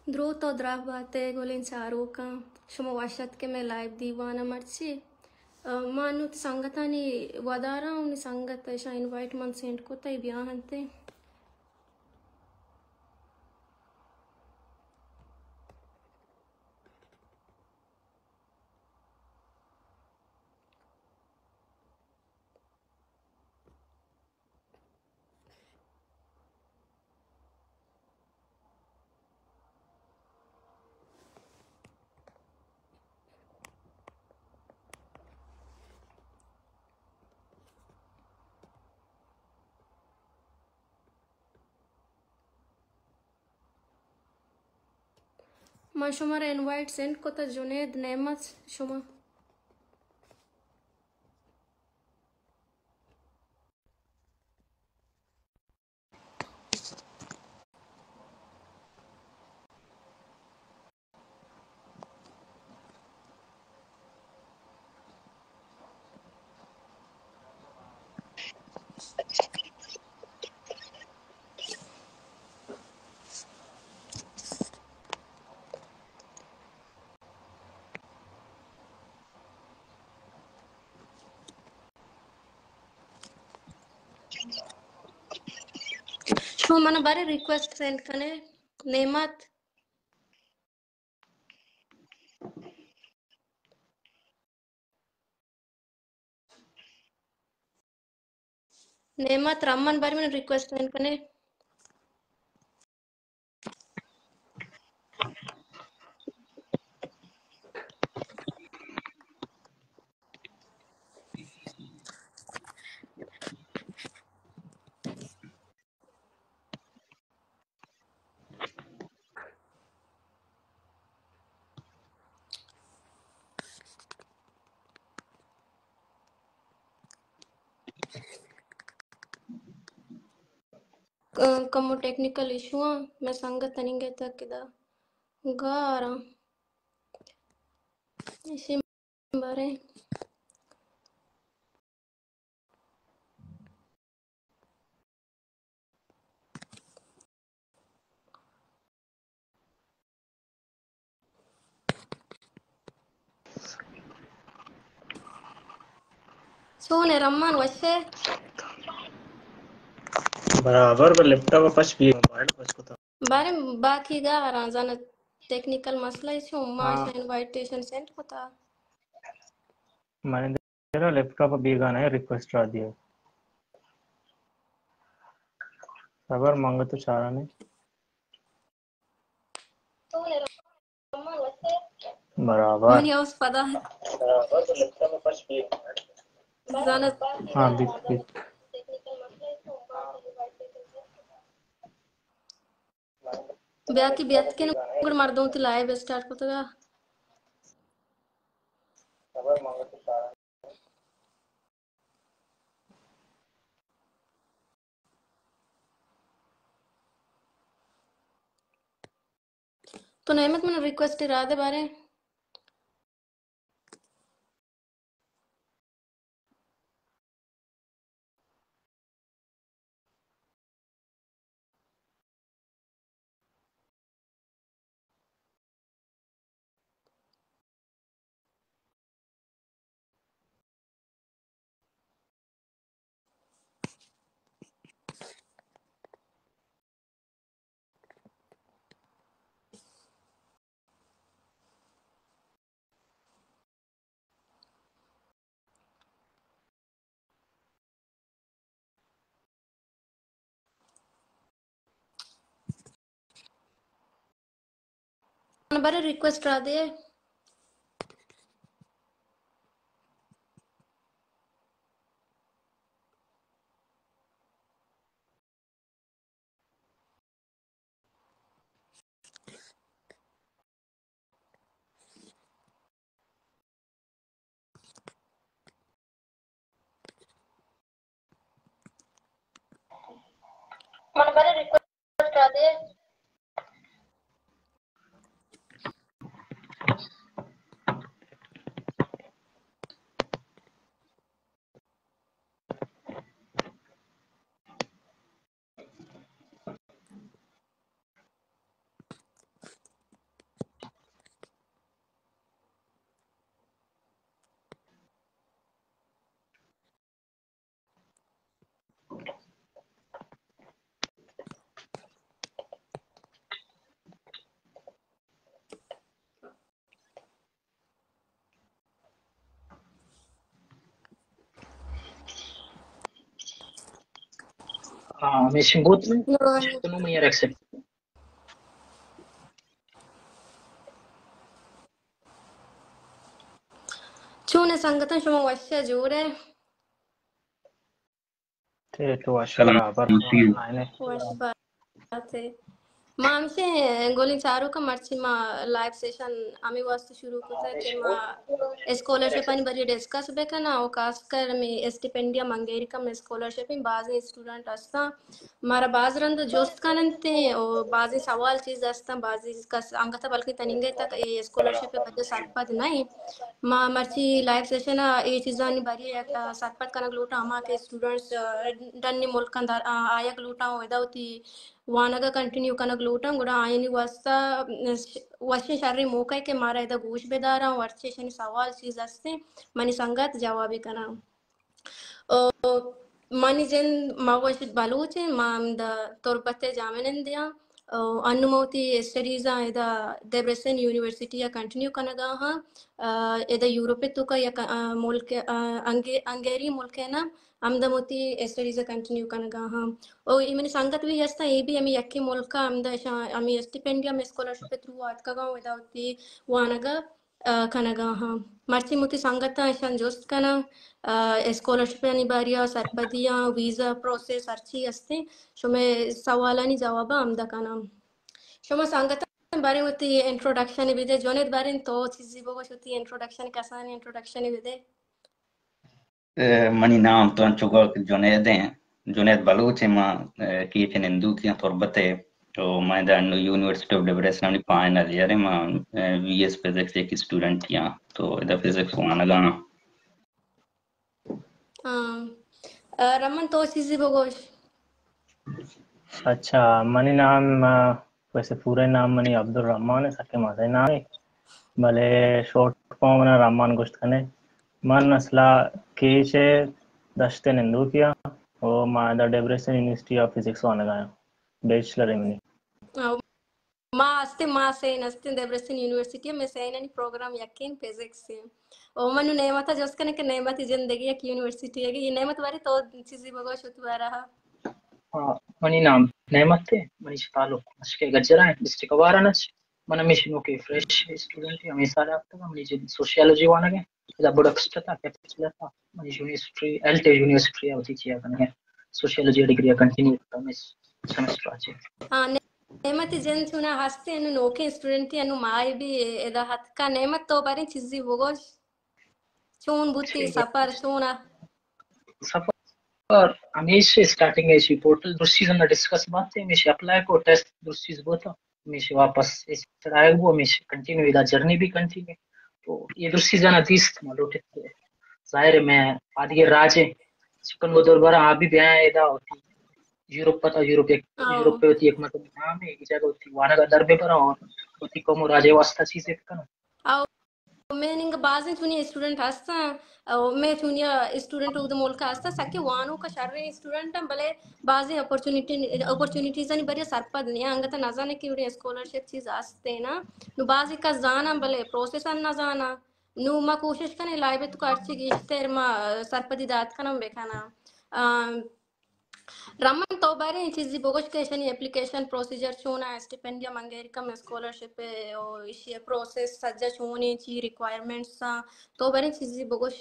دروت ءُ دراہ بات ئے گلیں چاروکاں، شما وش اتک ئے مئے لائیو دیوان ءَ مرچی۔ ءُ ما انوں وتی سنگتانی وداراں، منی سنگت اشاں انوائٹ من سینڈ کت، اے بیا انت۔ من شمارا انوائٹ سینڈ کتہ، جنید، نعمت، شما۔ شما منا بارے ریکویسٹ سینڈ کنے، نعمت۔ نعمت رحمان بارے من ریکویسٹ سینڈ کنے۔ ک-، کمو ٹیکنیکل ایشو آں، مئے سنگت انیگہ تک ادا گاراں۔ ایشی بارے۔ چون ئے رحمان، وش ئے؟ برابر، بہ لیپ ٹاپ پچ بی، موبائل پچ کتا۔ بارے باقی گاراں زانت ٹیکنیکل مسئلہ ئے چون، ما ہاں۔ ایشاں انوائٹیشن سینڈ کتا۔ من ترا لیپ ٹاپ بیگاہ ءَ ریکویسٹ را دیئے۔ صبر منگت ءُ چاران ئے۔ برابر۔ منی اوس پدا۔ زانت۔ ہاں، بیت، بیت۔ بیا کہ بیاتکن گڑا مردم وتی لائیو اسٹارٹ کتگا۔ تو نعمت من ریکویسٹ را دے بارے۔ من بارے ریکویسٹ را دے۔ من بارے ریکویسٹ را دے۔ ہمیشیں بوت، نہ۔ تو نوں منی ایکسپٹ۔ چون ئے سنگتاں، شما وش ئے، جوڑ ئے؟ تے تو وش سلام۔ برابر۔ وش بات ئے۔ ما ہمشیں گلیں چاروکاں، مرچی ما لائیو سیشن ہمے واسطے شروع کتگ کہ ما اسکالرشپانی بارے ڈسکس بکناں، و خاص کر ہمے اسٹیپنڈیم انگیرکم اسکالرشپ ایں، بازیں اسٹوڈنٹ ہستاں مارا باز رند جست کن انت و بازیں سوال چیز ہستاں، بازیں کس انگت بلکیں تنینگہ تک اے اسکالرشپ ءِ وجہ سرپد نہ ایں۔ ما مرچی لائیو سیشن ءَ اے چیزانی بارے ءَ یک سرپد کنگ لوٹاں، ہما کہ اسٹوڈنٹس، آ، ڈنی ملکاں در، آ، آیگ لوٹاں و ادا وتی وانگ ءَ کنٹینیو کنگ لوٹاں، گڑا آیانی واستہ، آ، وشیں شریں موقع کہ مارا ادا گوش بداراں و ہرچی اشانی سوال چیز ہستیں، منی سنگت جوابے کناں۔ آ، منی جند ماوش بلوچ ایں، ما ہمدا تربت ءِ جامعہ نندیاں۔ آ، انوں ما وتی اسٹڈیزاں ادا دبرسن یونیورسٹی ءَ کنٹینیو کنگا ہاں۔ آ، ادا یورپ ءِ توکا یک، آ، ملک، آ، انگے-، انگیری ملک ءَ نا، ہمدا ما وتی اسٹڈیز ءَ کنٹینیو کنگا ہاں۔ او اے منی سنگت بھی ہستاں، اے بھی ہمے یکیں ملک ءَ ہمدا اشاں ہمے اسٹیپنڈیم اسکالرشپ ءِ تھرو آتکگاں و ادا وتی وانگ ءَ آ، کنگا ہاں۔ مرچی وتی سنگتاں اشاں جست کناں، آ، اسکالرشپانی باریا، سرپدیاں، ویزا پروسیس ہرچی ہستیں، شمئے سوالانی جوابا ہمدا کناں۔ شما سنگتاں باریں وتی انٹروڈکشن بدے، جنید باریں تو چیزی بگوش، وتی انٹروڈکشن، کسانی انٹروڈکشن بدے۔ اے، منی نام تو انچو گوشت جنید ایں، جنید بلوچ ایں، ما، اے، کیچ نندوکی آں تربت ءَ، تو ما ادا انو یونیورسٹی آف ڈبریسن ءَ فائنل ایئر ایں، ما، اے، بی ایس فزکس ءِ یک اسٹوڈنٹ آں، تو ادا فزکس وانگا آں۔ ہاں۔ آ، رمن تو چیزی بگوش۔ اچھا، منی نام، آ، ویسے پورے نام منی عبدالرحمن ایں، سکیں مزنیں نامے، بلے شارٹ فارم منا رحمان گوشت کنے۔ من اصلا کیچ ءِ دشت ءِ نندوکی آں و ما ادا ڈبریسن یونیورسٹی آف فزکس وانگا آں، بیچلر ایں منی۔ او، ما ہستیں، ما سین ہستیں دبریسن یونیورسٹی ءَ، مئے سینانی پروگرام یکیں، فزکس ایں۔ او من نوں نعمت ءَ جست کناں کہ نعمت ءِ جند دگہ یک یونیورسٹی ئیگ ایں، نعمت بارے تو چیزی بگوش وتی بارہ ءَ۔ آ، منی نام نعمت ایں، منی چہ تعلق مشکے گجرا ایں، ڈسٹرکٹ آواران اچ۔ من ہمیشی نوکیں فریش اسٹوڈنٹ ایں، ہمے سال آتکگاں، منی جند سوشیالوجی وانگ ایں، ادا بڈکسٹ ءَ تھا، کیپٹل ءَ تھا، منی یونیورسٹی، ایل ٹی یونیورسٹی ءَ وتی چیا کنگ ایں، سوشیالوجی ڈگری ءَ کنٹینیو کتگ، ہمے سمسٹر ءَ چہ۔ ہاں، نعمت ءِ جند چونا ہستیں، انوں نوکیں اسٹوڈنٹ ایں، انوں ماہے بھی ادا اتکا۔ نعمت تو باریں چیزی بگوش، چون بوتی سفر، چون آ؟ سفر ہمیشہ اسٹارٹنگ ءَ ایشی پورٹل درست چیز ہم ڈسکس بات ایں، ہمیشہ اپلائی کو، ٹیسٹ درست چیز بوتا، ہمیشہ واپس ایشی چڑھائے وہ، ہمیشہ کنٹینیو، ادا جرنی بھی کنٹینیو۔ تو اے درست چیز نا دیست ما لوٹت کہ ظاہر ہے میں آدگہ راج ایں، چکن وہ دور برا آ بھی بیاں ادا ہوتی یورپ پتا، یورپ ایک، ہاں۔ یورپ پہ ہوتی ایک مطلب نام ہے، یہ جگہ ہوتی وانگا در بہ براں اور ہوتی قوم و راج ءِ واسطہ چیزے بکناں۔ او مئے نیمگا بازیں چونیں اسٹوڈنٹ ہستاں، او مئے چونیں اسٹوڈنٹ اود ملک ءَ ہستاں، سکیں وانوک ءَ شریں اسٹوڈنٹ ایں، بلے بازیں اپرچونیٹی، اپرچونیٹیزانی باریا سرپد نہ ایں، انگت نزاناں کہ وڑیں اسکالرشپ چیز ہستیں نا۔ نوں بازیں کس زاناں، بلے پروسیس ہم نزاناں۔ نوں ما کوشش کنیں لائیو ءِ توکا ہرچی گیشتر ما سرپدی دات کناں بکناں۔ آ، رمن، تو باریں چیزی بگوش کہ ایشانی اپلیکیشن پروسیجر چون ایں، اسٹیپنڈیم انگیرکم اسکالرشپ ءِ، او ایشی ءِ پروسیس سجا چون ایں، چی ریکوائرمنٹس ایں، تو باریں چیزی بگوش۔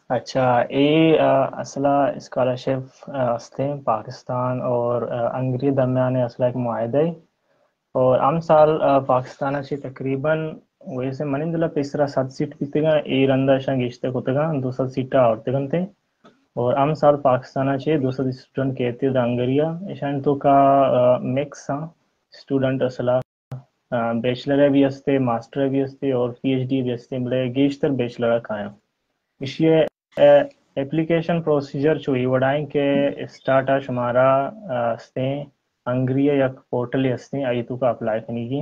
اچھا، اے، آ، اصلا اسکالرشپ، آ، ہستیں پاکستان اور، آ، ہنگری درمیان اصلا ایک معاہدہ ہے۔ اور ہم سال، آ، پاکستان ءَ چہ تقریباً ویسے منی دل ءَ پیسرا صد سیٹ بیتگاں، اے رندا اشاں گیشتر کتگاں، دو سد سیٹا آورتگ انت۔ اور ہم سال پاکستان ءَ چہ دو سد اسٹوڈنٹ کیت ادا ہنگری ءَ، اشانی توکا، آ، مکس آں اسٹوڈنٹ اصلا، آ، بیچلر ءَ بھی ہستے، ماسٹر ءَ بھی ہستے اور پی ایچ ڈی بھی ہستے، بلے گیشتر بیچلر ءَ کایاں۔ ایشی ءِ، اے، اپلیکیشن پروسیجر چو اے وڑا ایں کہ اسٹارٹ ءَ شمارا، آ، ہستیں ہنگری ءِ یک پورٹلے ہستیں، آئی توکا اپلائی کنگی۔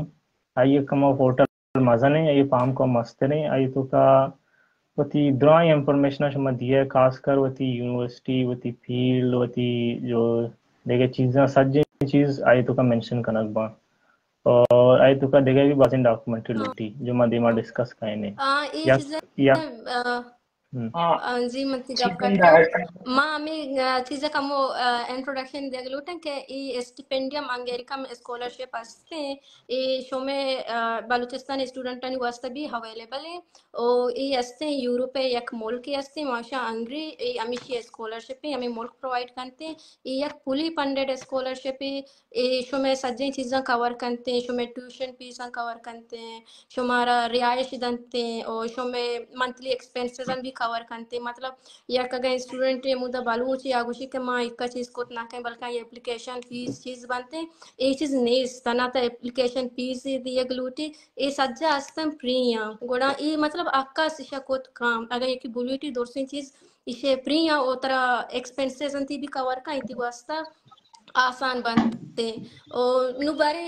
آئی ءِ کمو پورٹل مزنیں، آئی ءِ پام کمو مستریں، آئی توکا وتی درائیں انفارمیشن شما دیئے، خاص کر وتی یونیورسٹی، وتی فیلڈ، وتی جو دگہ چیزاں، سجیں چیز آئی توکا مینشن کنگ باں۔ اور آئی توکا دگہ بھی بازیں ڈاکومنٹ ہاں۔ لوٹی جو ما دیما ہاں۔ ڈسکس کائیں۔ ہاں، اے یک، چیزاں، یک آ، ہم۔ آ، جی، من تئی گپ کٹ کناں۔ ما ہمے، آ، چیز ءَ کمو، آ، انٹروڈکشن دیگ لوٹاں کہ اے اسٹیپینڈیم انگیرکم اسکالرشپ ہستیں، اے شمے، آ، بلوچستان اسٹوڈنٹانی واسطہ بھی اویلیبل ہیں۔ او اے ہستیں یورپ ءِ یک ملکے ہستیں، ماشا ہنگری، اے ہمیشی اسکالرشپ ہیں، ہمے ملک پرووائیڈ کنتے۔ اے یک فلی فنڈڈ اسکالرشپ ہے، اے شمئے سجیں چیزاں کور کنتیں، شمئے ٹیوشن فیساں کور کنتیں، شمارا رہائش دنتیں اور شمئے منتھلی ایکسپنسز ہم بھی کور کنتیں۔ مطلب، یک اگاں اسٹوڈنٹ ہمودا بلوچ یا گوشی کہ ما اکا چیز کت نہ کیں، بلکہ اے اپلیکیشن فیس چیز بنتیں، اے چیز نیست، نہ تو اپلیکیشن فیس دیگ لوٹی، اے سجا استن فری آں۔ گڑا اے مطلب اکا سشا کت کام، اگاں یکی بلوٹی درسیں چیز ایشی فری آں، او ترا ایکسپنسز انتی بھی کور کن، ایتی واسطہ آسان بنتے۔ او نو بارے،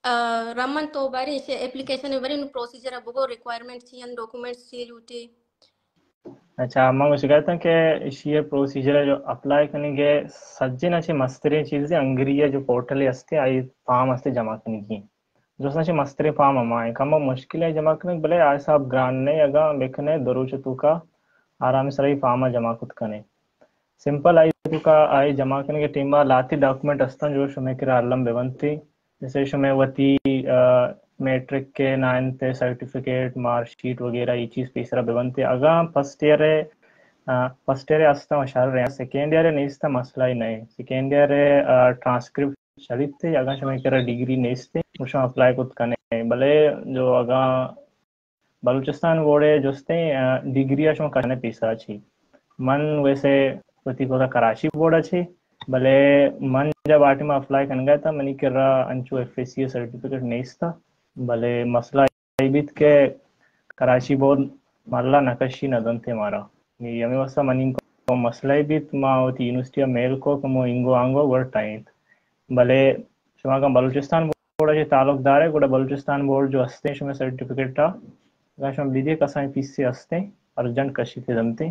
آ، رمن تو بارے ایشی اپلیکیشن بارے نو پروسیجر بگو، ریکوائرمنٹ چی ہیں، ڈاکومنٹس چی لوٹی؟ اچھا، ما گوشگا اتاں کہ ایشی پروسیجر جو اپلائی کنگے، سجے نا چہ مستریں چیز انگری ہے جو پورٹل ہستے، آئی فارم ہستے جمع کنگی۔ درستاں چہ مستریں فارم ہما ایں۔ کمو مشکل ایں جمع کنگ، بلے آ حساب گران نہ ایں۔ اگاں بکنے دو روچ توکا آرام سرا اے فارم ءَ جمع کت کنے۔ سمپل آئی توکا آئی جمع کنگ ءِ ٹیم ءَ لاتی ڈاکومنٹ استاں جو شمے کرا الم بہ بنتی۔ جیسے شمے وتی، آ، میٹرک کے نائنتھ سرٹیفکیٹ، مارک شیٹ وغیرہ اے چیز پیسرا بہ بنتی۔ اگاں فرسٹ ایئر ءِ، آ، فرسٹ ایئر ءِ استاں شر ایں، سیکنڈ ایئر ءِ نیستاں مسئلہ ہی نہ ایں۔ سیکنڈ ایئر ءِ، آ، ٹرانسکرپٹ چلیت، اگاں شمے کرا ڈگری نیست، گڑا شما اپلائی کت کنے۔ بلے جو اگاں بلوچستان بورڈ ءِ جستیں، آ، ڈگری ءَ شما کنے پیسرا چی۔ من ویسے وتی کتا کراچی بورڈ ءَ چی، بلے من جب آ ٹیم اپلائی کنگا اتاں، منی کرا انچو ایف ایس سی سرٹیفکیٹ نیست، بلے مسئلہ اے بیت کہ کراچی بورڈ ملا نکشی نہ دنتے مارا۔ نی ہمے واسطہ منی کو مسئلہ اے بیت، ما وتی یونیورسٹی ءَ میل کو کہ مو اینگو آنگو گڑا ٹائینت۔ بلے شما اگاں بلوچستان بورڈ ءَ چہ تعلق دار ئے، گڑا بلوچستان بورڈ جو ہستیں شمے سرٹیفکیٹ ءَ، اگاں شما بدے کسانیں فیسے ہستیں، ارجنٹ کشی دنتے۔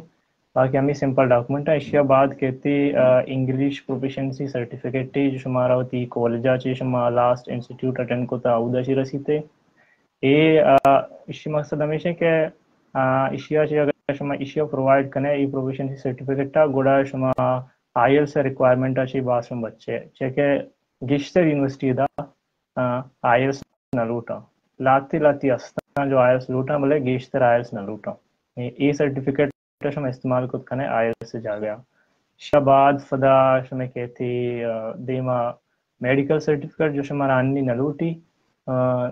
باقی ہمے سمپل ڈاکومنٹ ایں۔ ایشی ءَ بعد کیتی، آ، انگلش پروفیشنسی سرٹیفکیٹ ایں جو شمارا وتی کالج ءَ چہ شما لاسٹ انسٹیٹیوٹ اٹینڈ کتا، اودا چہ رسیتے۔ اے، آ، ایشی مقصد ہمیش ایں کہ، آ، ایشی ءَ چہ اگر شما ایشی ءَ پرووائیڈ کنے، اے پروفیشنسی سرٹیفکیٹ ءَ، گڑا شما آئیلٹس ءِ ریکوائرمنٹ ءَ چہ باز شما بچے۔ چہ کہ گیشتر یونیورسٹی دا، آ، آئیلٹس نہ لوٹاں۔ لاتی لاتی استاں جو آئیلٹس لوٹاں، بلے گیشتر آئیلٹس نہ لوٹاں۔ اے، اے سرٹیفکیٹ شما استعمال کت کنے آئیلٹس ءِ جاگہ ءَ۔ شہ بعد فدا شمے کیتی، آ، دیما میڈیکل سرٹیفکیٹ جو شمارا انی نہ لوٹی، آ،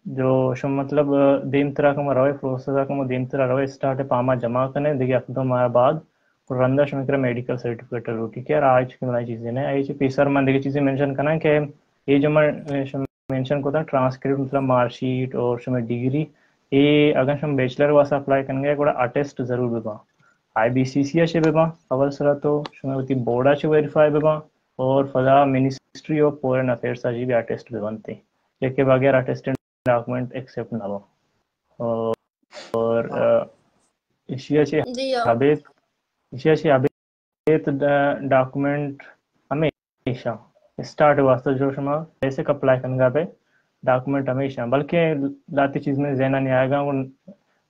جو شما مطلب، آ، دیمترا کمو روئے پروسیس ءَ کمو دیمترا روئے اسٹارٹ ءِ پاما جمع کنے، دگہ یک دو ماہ بعد رندا شمے کرا میڈیکل سرٹیفکیٹ لوٹی کہ یار آ ہچ کہ بلائیں چیزے نہ ایں۔ آئی چہ پیسر من دگہ چیزے مینشن کناں کہ اے جو من، آ، شما مینشن کتگ ٹرانسکرپٹ، مطلب مارک شیٹ اور شمئے ڈگری، اے اگاں شما بیچلر واسطہ اپلائی کنگ ءَ گڑا اٹیسٹ ضرور بہ باں۔ آئی بی سی سی ءَ چہ بہ باں، اول سرا تو شما وتی بورڈ ءَ چہ ویریفائی بہ باں اور فدا منسٹری آف فارن افیئرز ءَ چہ بھی اٹیسٹ بہ بنت، چہ کہ بغیر اٹیسٹڈ ڈاکومنٹ ایکسپٹ نہ باں۔ اور، اور، آ، ایشی ءَ چہ جی، آ۔ ابید، ایشی ءَ چہ ابید ڈ-، ڈاکومنٹ ہمیشاں اسٹارٹ واسطہ جو شما بیسک اپلائی کنگا بے ڈاکومنٹ ہمیشاں، بلکہ لاتی چیز میں ذہن ءَ نہیں آئے گا، وہ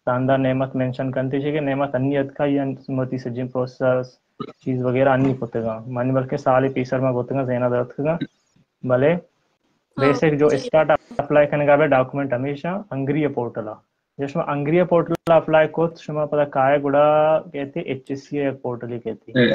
داندار نعمت مینشن کنتے چے کہ نعمت انی اتکا یا وتی سجیں پروسیس چیز وغیرہ انی کتگا، من بلکہ سال پیسر ما کتگا، ذہن ءَ درتکگا، بلے ہاں، بیسک جو جی۔ اسٹارٹ اپلائی کنگا بے ڈاکومنٹ ہمیشاں ہنگری پورٹل ءَ۔ یا شما ہنگری پورٹل ءَ اپلائی کت، شما پدا کائے گڑا کہتے ایچ ایس سی ءِ یک پورٹلے کہتے۔ اے،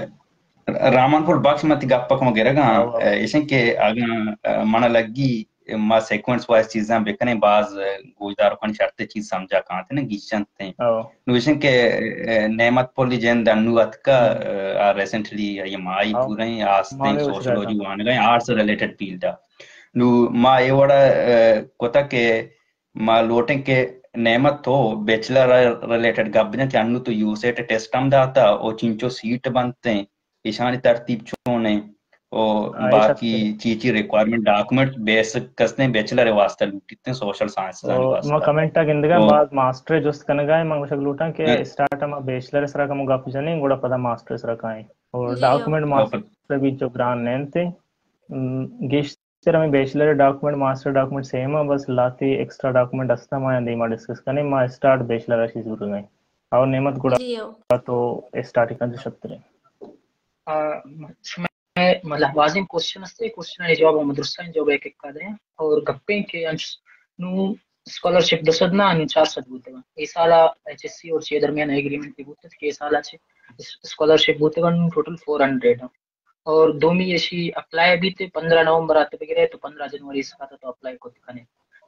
رامان پور بخش متی گپ کم گرگاں، ہاں، ہاں۔ اے، ایشن کہ اگاں، اے، من لگی ما سیکوئنس وائز چیزاں بکنیں، باز، اے، گوشدار کن شرط چیز سمجھا کانت نہ گیشنت۔ ہاں۔ نو ایشن کہ، اے، نعمت پولی جند انو اتکا، ہم۔ اے، آ ریسنٹلی اے مائی ہاں۔ پوریں آستیں مانے سوشلوجی وانگا آرٹس ریلیٹڈ فیلڈ ءَ۔ نو ما اے وڑا، اے، کتا کہ ما لوٹیں کہ نعمت تو بیچلر ءَ ریلیٹڈ گپ بجن کہ انو تو یو سیٹ ٹیسٹ ہم داتا او چنچو سیٹ بنتیں، ایشانی ترتیب چونیں او آ، اے باقی سچ ایں۔ چی چی ریکوائرمنٹ ڈاکومنٹ بیسک کستیں بیچلر ءِ واسطہ لوٹیتیں سوشل سائنسز آنی او واسطہ۔ ما کمنٹ ءَ گندگا او باز ماسٹر جست کنگا ایں، من گوشگ لوٹاں کہ اے۔ اسٹارٹ ءَ ما بیچلر ءِ سرا کمو گپ جنیں گڑا پدا ماسٹر ءِ سرا کائیں۔ اور جی، ڈاکومنٹ او ماسٹر بھی جو گران نینتے، ام، گیش سر، ہمیں bachelor document, master document same ہے، بس لاتی ایکسٹرا ڈاکومنٹ ہستا، ما دیما ڈسکس کنیں، ما اسٹارٹ بیچلر اشی ضرور نہیں۔ او نعمت گڑا جی او۔ تو اسٹارٹ کن جو شترے۔ آ، شما مطلب واضح کوشچن است، کوشچن نے جواب ہم درستاں جواب ایک ایک کا دیں۔ اور گپیں کہ انچ نو اسکالرشپ دو سد نہ، نو چار سد بوتگا۔ اے سالا ایچ ایس سی اور چے درمیان ایگریمنٹ بھی بوتگ کہ اے سالا چے اسکالرشپ بوتگا نو ٹوٹل فور ہنڈریڈ۔ اور دومی ایشی اپلائی بیتے پندرہ نومبر آتے بگرے تو پندرہ جنوری اس کا تو اپلائی کت کنے۔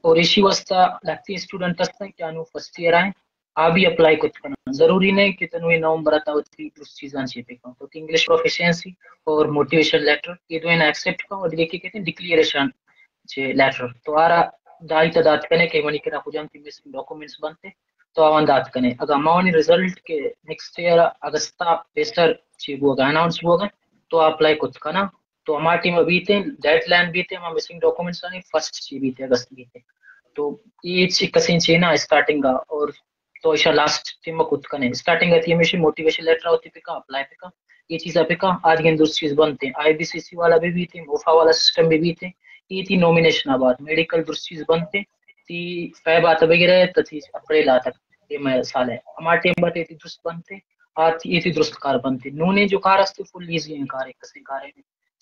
اور ایشی واسطہ لگتی اسٹوڈنٹ ہستن کہ انو فرسٹ ایئر آئیں، آ بھی اپلائی کت کنن۔ ضروری نہیں کہ تنو اے نومبر آتا وتی درست چیزاں چے پہ کن۔ تو انگلش پروفیشنسی اور موٹیویشن لیٹر، یہ دو ایکسپٹ کن اور دیگہ کہ کہتے ہیں ڈکلیئریشن چے لیٹر۔ تو آرا دائی تا دات کنے کہ منی کرا کجام کی مسنگ ڈاکومنٹس بنتے، تو آوان دات کنے۔ اگر ماونی رزلٹ کے نیکسٹ ایئر اگستا پیسر چے بوگا، اناؤنس بوگا، تو اپلائی کت کنا۔ تو ہما ٹیم بیتے، ڈیڈ لائن بیتے، ہما مسنگ ڈاکومنٹس آنی فرسٹ چے بیتے، اگست بیتے۔ تو یہ چی کسیں چے نا اسٹارٹنگ اور تو ایشا لاسٹ ٹیم کت کنے۔ اسٹارٹنگ تی ہمیشہ موٹیویشن لیٹر ہوتی پکا، اپلائی پکا، یہ چیزا پکا، آج گن درست چیز بنتے۔ آئی بی سی سی والا بھی بیتے، موفا والا سسٹم بھی بیتے، یہ تی نومینیشن آباد، میڈیکل درست چیز بنتے، تی فیب آتا بگرے تا تی اپریل آتا، یہ میں سال ہے۔ ہما ٹیم بات یہ تی درست بنتے، آ تی، یہ تی درست کار بنتے۔ نونے جو کار استے فل ایزی ہیں کار، ایک کسے کار ہے۔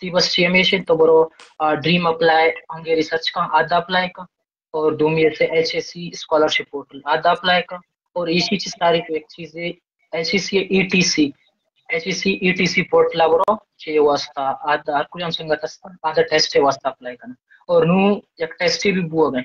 تی بس چی ہمیشہ تو برو، آ، ڈریم اپلائی، ہنگے ریسرچ کا، آدھا اپلائی کا، اور دومی سے H S C scholarship portal, آدھا اپلائی کا، اور ایشی چی ساری تو ایک چیز ہے، H S C E T C, H S C E T C portal bro, چی واسطہ آدھا ہر کجام سنگت ہستا، آدھا ٹیسٹ واسطہ اپلائی کرنا۔ اور نو یک ٹیسٹ بھی بو گئے،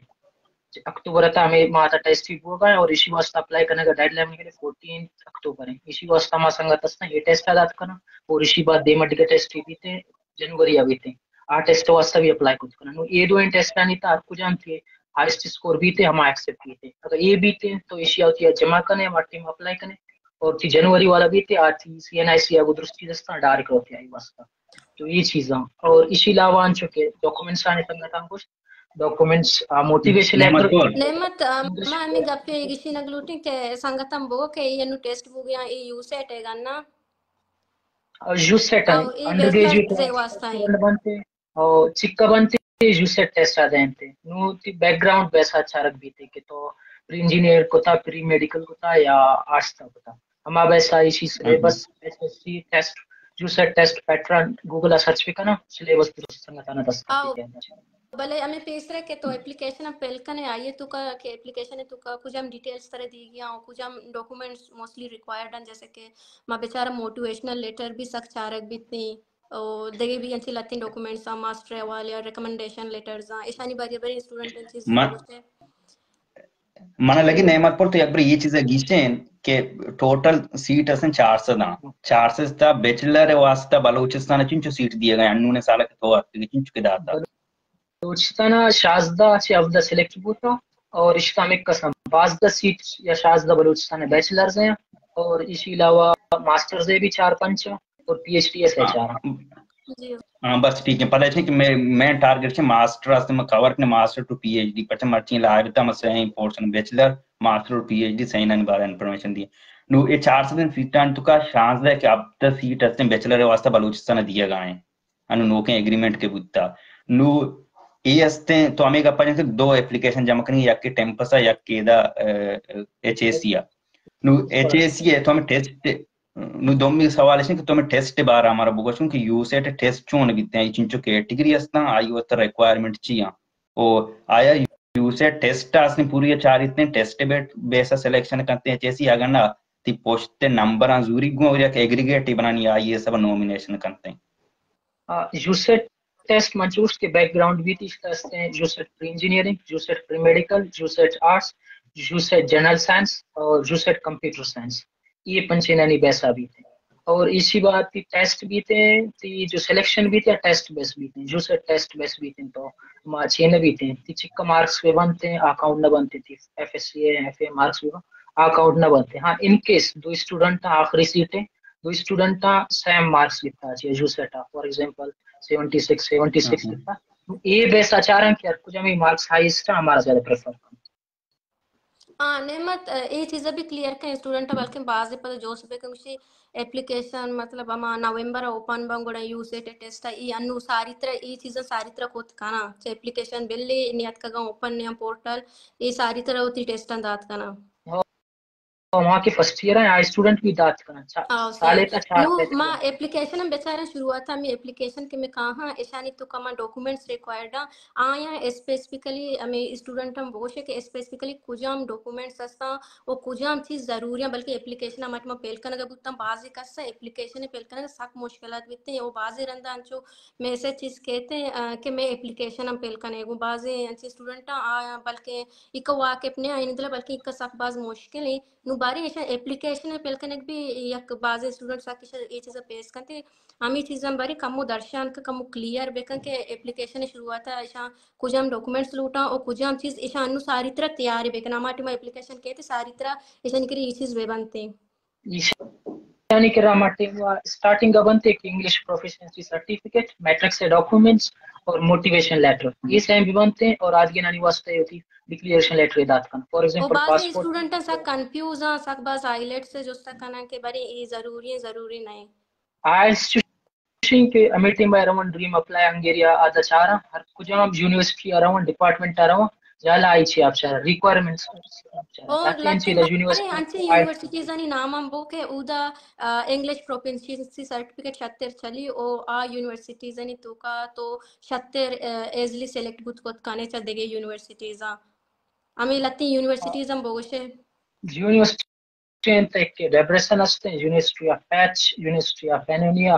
اکتوبر تا ہمیں ماہ تا ٹیسٹ بھی بو گئے، اور ایشی واسطہ اپلائی کرنے کا ڈیڈ لائن کے فورٹین اکتوبر ہے۔ ایشی واسطہ ما سنگت ہستا، یہ ٹیسٹ آدات کرنا، اور ایشی بعد دیما ڈگا ٹیسٹ بھی تے، جنوری آ بیتے، آ ٹیسٹ واسطہ بھی اپلائی کت کنن۔ نو اے دوئیں ٹیسٹ آنی تا ہر کجام کہ ہائیسٹ اسکور بیتے، ہما ایکسپٹ بیتے۔ اگر اے بیتے تو ایشی آتی جمع کنے، ہما ٹیم اپلائی کنے، اور تی جنوری والا بیتے، آتی سی این آئی سی آگو درست چیز استا، ڈائریکٹ ہوتے آئی واسطہ۔ تو یہ چیزاں، اور اسی علاوہ انچو کہ ڈاکومنٹس آنے سنگتاں کچھ ڈاکومنٹس، آ، موٹیویشن محمد لیٹر۔ کول۔ نعمت، آ، ما ہمیں گپے گشی نگلوٹیں کہ سنگتاں بگو کہ یہ نو ٹیسٹ بو گیا، اے یو سیٹ ہے گا نا؟ یو سیٹ او، اے انڈر گریجویٹ بیچلر واسطہ ہے۔ بنتے، او چکا بنتے، یو سیٹ ٹیسٹ آ دینتے۔ نو تی بیک گراؤنڈ ویسا چارگ بیتے کہ تو پری انجینئر کتا، پری میڈیکل کتا یا آرٹس تا کتا۔ ہما ویسا ایشی syllabus, H S C test, you set test pattern Google آ سرچ بکنا، سلیبس درست سنگتانا دست آؤ۔ بلے ہمیں پیسرے کہ تو اپلیکیشن فل کنے، آئیے تو کا کہ اپلیکیشن تو کا کجام ڈیٹیلز ترے دیگی ہیں، کجام ڈاکومنٹس موسٹلی ریکوائرڈ ہیں، جیسے کہ ما بیچارہ موٹیویشنل لیٹر بھی سک چارگ بیتی، او دگے بھی انچی لتیں ڈاکومنٹس ہیں، ماسٹر حوالے اور ریکمنڈیشن لیٹرز ہیں، ایشانی بارے بارے اسٹوڈنٹ چیز من، من لگی نعمت پر تو یک بری یہ چیز گیشین کہ ٹوٹل سیٹ اسن چار سد ہیں، چار سد تا بیچلر واسطہ بلوچستان چنچو سیٹ دیے گئے انون سال کے تو چنچو کے داتا؟ بلوچستان ء شازدہ چہ ہبدہ سلیکٹ بوتا اور اشتا ہمیں قسم پانزدہ سیٹ یا شازدہ بلوچستان ء بیچلرز ہیں اور اسی علاوہ ماسٹرز ء بھی چار پنچ ہیں اور پی ایچ ڈی ایس ء چار ہیں۔ جی۔ ہاں، بس ٹھیک ہے۔ پتہ ہے کہ میں، میں ٹارگٹ سے ماسٹر آستے میں کور نے master to P H D, پچھے مرچی لائیو تا میں سین پورشن بیچلر، ماسٹر اور پی ایچ ڈی سین آنی بارے انفارمیشن دی۔ نو اے چار سد سیٹان تو کا شانزدہ کہ ہبدہ سیٹ ہستے بیچلر واسطہ بلوچستان دیا گئے ہیں۔ انو نوکیں ایگریمنٹ کہ بوتا۔ نو اے استیں تو ہمے گپا جنتے دو اپلیکیشن جمع کنی، یک ٹیمپس ء، یک ایدا، ا، ایچ اے سی ء۔ نو ایچ اے سی ء تو ہمیں ٹیسٹ، نو دومی سوال اش کہ تو ہمیں ٹیسٹ بارا ہمارا بگوشن کہ یو سیٹ ٹیسٹ چون بیتے ہیں، چنچو کیٹیگری استاں، آئی واسطہ ریکوائرمنٹ چی ہیں؟ او آیا یو سیٹ ٹیسٹ اسنے پوری چاریتیں، ٹیسٹ بیٹ بیسا سلیکشن کنتے ہیں، ایچ اے سی اگر نہ تی پوشتے نمبراں زوری گوں اور یک ایگریگیٹ بنانی آئی اے سب نومینیشن کنتے ہیں۔ آ، یو سیٹ ٹیسٹ منچوش کے بیک گراؤنڈ بھی تیش کرتے ہیں، U SAT pre engineering, U SAT pre medical, U SAT arts, U SAT general science اور یو سیٹ کمپیوٹر سائنس، یہ پنچینانی بیسا بھی تھے۔ اور اسی بات کی ٹیسٹ بھی تھے، تی جو سلیکشن بھی تھے، ٹیسٹ بیس بھی تھے، یو سیٹ ٹیسٹ بیس بھی تھے، تو ما چین بھی تھے، تی چکا مارکس بھی بنتے ہیں، اکاؤنٹ نہ بنتے تھے، F S C A, F A marks بھی بن-، اکاؤنٹ نہ بنتے۔ ہاں، ان کیس دو اسٹوڈنٹ آخری سیٹ ہے، دو اسٹوڈنٹ سیم مارکس بیتا چاہیے، یو سیٹ آ، for example, seventy six, seventy six ہاں، ہاں۔ بیتا۔ تو اے بیس آچارن کہ ہر کجا میں مارکس ہائیسٹ ہے، ہمارا زیادہ پریفر کرنا۔ ہاں، نعمت، اے چیزا بھی کلیئر کن اسٹوڈنٹ، بلکہ بعض پتہ جو سبے کہ گوشی اپلیکیشن، مطلب، ہما نومبر اوپن بن گڑا یو سیٹ ٹیسٹ ای انو ساری طرح اے چیزاں ساری طرح کوت کنا۔ چہ اپلیکیشن بلے نیت کگا اوپن نیا پورٹل، اے ساری طرح ہوتی ٹیسٹاں دات کنا۔ وہاں کے فرسٹ ایئر ہیں، آئی اسٹوڈنٹ بھی دات کنن۔ چا-، ہاں، سالے صحیح۔ تا چار نو، تے ما اپلیکیشن ہم بیچارا شروعات ہمیں اپلیکیشن کہ میں کہاں ایشانی تو کما ڈاکومنٹس ریکوائرڈ ہیں، آیاں اسپیسیفکلی ہمیں اسٹوڈنٹ ہم بوشے کہ اسپیسیفکلی کجام ڈاکومنٹس ہستاں و کجام چیز ضروری ہیں، بلکہ اپلیکیشن ہمارے ما فل کنگا بوتاں، بعضی کسا اپلیکیشن فل کنگا سک مشکلات بیتے ہیں، و بعضی رندا انچو میں سے چیز کہتے ہیں، آ، کہ میں اپلیکیشن ہم فل کنے گوں، بعضی انچے اسٹوڈنٹ آ، بلکہ ایک واقف نے آئین دلا، بلکہ ایک سک باز مشکل ہے۔ نو بارے ایشاں اپلیکیشن ء فل کنگ بھی یک بازیں اسٹوڈنٹ سک ایشاں اے چیزا پیش کنتے۔ ہمیں چیزاں بارے کمو درشان کہ کمو کلیئر بکن کہ اپلیکیشن شروعات ء ایشاں کجام ڈاکومنٹس لوٹاں اور کجام چیز ایشاں انو ساری طرح تیار بکن۔ ہما ٹائم اپلیکیشن کہتے ساری طرح ایشانی کرے یہ چیز بے بنتے۔ ایشانی کرا ہما ٹائم اسٹارٹنگ ء بنتے کہ انگلش پروفیشنسی سرٹیفکیٹ، میٹرک سے ڈاکومنٹس اور موٹیویشن لیٹر، یہ سیم بھی بنتے ہیں اور آج کے نانی واسطے ہوتی ڈکلیئریشن لیٹر دات کن۔ فار او ایگزامپل، بعض پاسپورٹ اسٹوڈنٹ سک کنفیوز ہیں، سک باز آئیلیٹس سے جست کنن کہ بارے یہ ضروری ہے، ضروری نہیں۔ آئلٹس چوشیں کہ ہمیں ٹائم بائے رون ڈریم اپلائی انگیریا آدا چارا، ہر کجام یونیورسٹی آ رون، ڈپارٹمنٹ آ رون، جالا آئی چی آپ چارا، ریکوائرمنٹس آپ چارا۔ اور تاکہ ان چیز لکھیں یونیورسٹی انچیں یونیورسٹیز آنی نام ہم بو کہ اودا، آ، انگلش پروفیشنسی سرٹیفکیٹ شتر چلی او آ یونیورسٹیز آنی توکا تو شتر، آ، ایزلی سلیکٹ بوت کت کنے چا دگے یونیورسٹیز آ۔ ہمیں لتی یونیورسٹیز ہم بوشے۔ یونیورسٹی ہیں، ایک ڈیبریسن ہستے ہیں، university of Pecs, university of Pannonia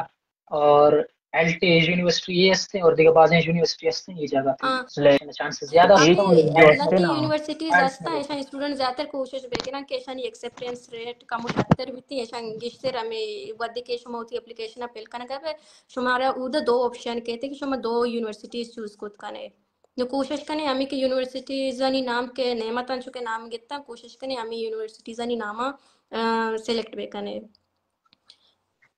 اور ایل ٹی یونیورسٹی یہ ہستے ہیں اور دیگر بازیں یونیورسٹی ہستے ہیں، یہ جگہ پہ ہاں۔ سلیکشن چانسز زیادہ ہستے ہیں۔ لتی یونیورسٹیز ہستا ہیں، ایشان اسٹوڈنٹ زیادہ تر کوشش بکنن کہ ایشانی ایکسپٹینس ریٹ کم و شتر بیتی، ایشان گیشتر ہمیں ودی کہ شما ہوتی اپلیکیشن فل کنگا پہ شمارا اودا دو آپشن کہتے کہ شما دو یونیورسٹیز چوز کت کنے۔ نو کوشش کنے ہمیں کہ یونیورسٹیز آنی نام کہ نعمت آن چکے نام گتا، کوشش کنے ہمیں یونیورسٹیز آنی نام، آ، سلیکٹ بکنے۔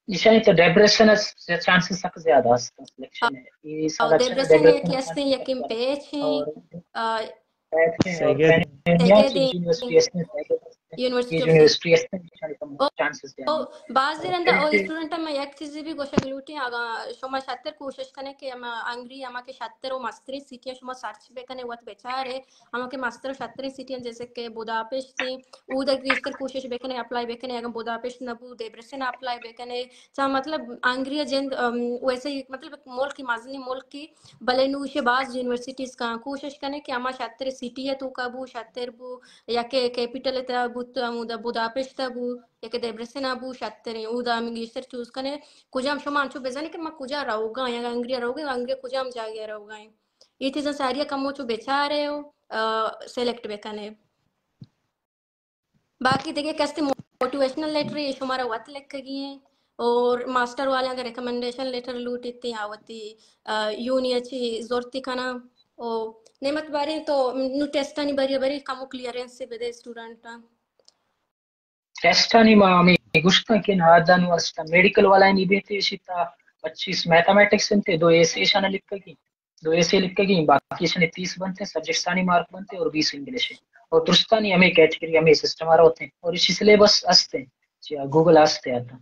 ایشانی تو ڈیبریسن چانسز سک زیادہ است سلیکشن ہے۔ یہ اور سلیکشن ڈیبریسن ہے کہ ہستے یقین پیچ ہیں۔ اور آ، سیگے دیں۔ یونیورسٹی ہستے ہیں، یونیورسٹی ہستے ہیں، ایشانی کم چانسز زیادہ ہیں۔ بعض رندا او اسٹوڈنٹ میں یک چیزی بھی گوشگ لوٹی، اگاں شما شتر کوشش کنے کہ ہما انگری ہما کہ شتر و مستری سیٹیاں شما سرچ بکنے وت بچارے، ہما کہ مستر و شتریں سیٹیاں جیسے کہ بوداپشت ہیں، اودا گیشتر کوشش بکنے اپلائی بکنے، اگاں بوداپشت نہ بو، دبرسن اپلائی بکنے، چا مطلب انگری جند، ام، ویسے ہی مطلب ملک مزنی ملک کی، بلے نوشے باز یونیورسٹیز کاں کوشش کنے کہ ہما شتر سیٹی ہے تو کا بو، شتر بو، یا کہ کیپیٹل تا بو، تو ہمودا بوداپشت بو، یا کہ دبرسن بو، شتریں، اودا ہم گیشتر چوز کنے۔ کجام شما انچو بزانے کہ ما کجا روگا، یا انگری روگا، انگری کجام جاگہ روگا ہیں۔ یہ چیزاں ساری کمو چو بچارے و، آ، سلیکٹ بکنے۔ باقی دگہ کستے موٹیویشنل لیٹر یہ شمارا وت لکھگی ہیں اور ماسٹر والے اگر ریکمنڈیشن لیٹر لوٹیتے آ وتی، آ، یونی اچھی زورتی کنا۔ او نعمت بارے تو نو ٹیسٹانی بری بری کمو کلیئرنس سے بدے اسٹوڈنٹ۔ ٹیسٹانی ما ہمیں گوشتاں کہ نادان واسطہ میڈیکل والا نہیں بیتے، اسی تا پچیس میتھمیٹکس انتے، دو ایسے ایشانا لکھگی، دو ایسے لکھگی، باقی ایشانی تیس بنتے، سبجیکٹس آنی مارک بنتے اور بیس انگلش ہے۔ اور درستانی ہمیں کیٹیگری، ہمیں سسٹم آ رہا ہوتے ہیں اور اسی سلیبس ہستے ہیں، جی ہاں، گوگل ہستے آتا۔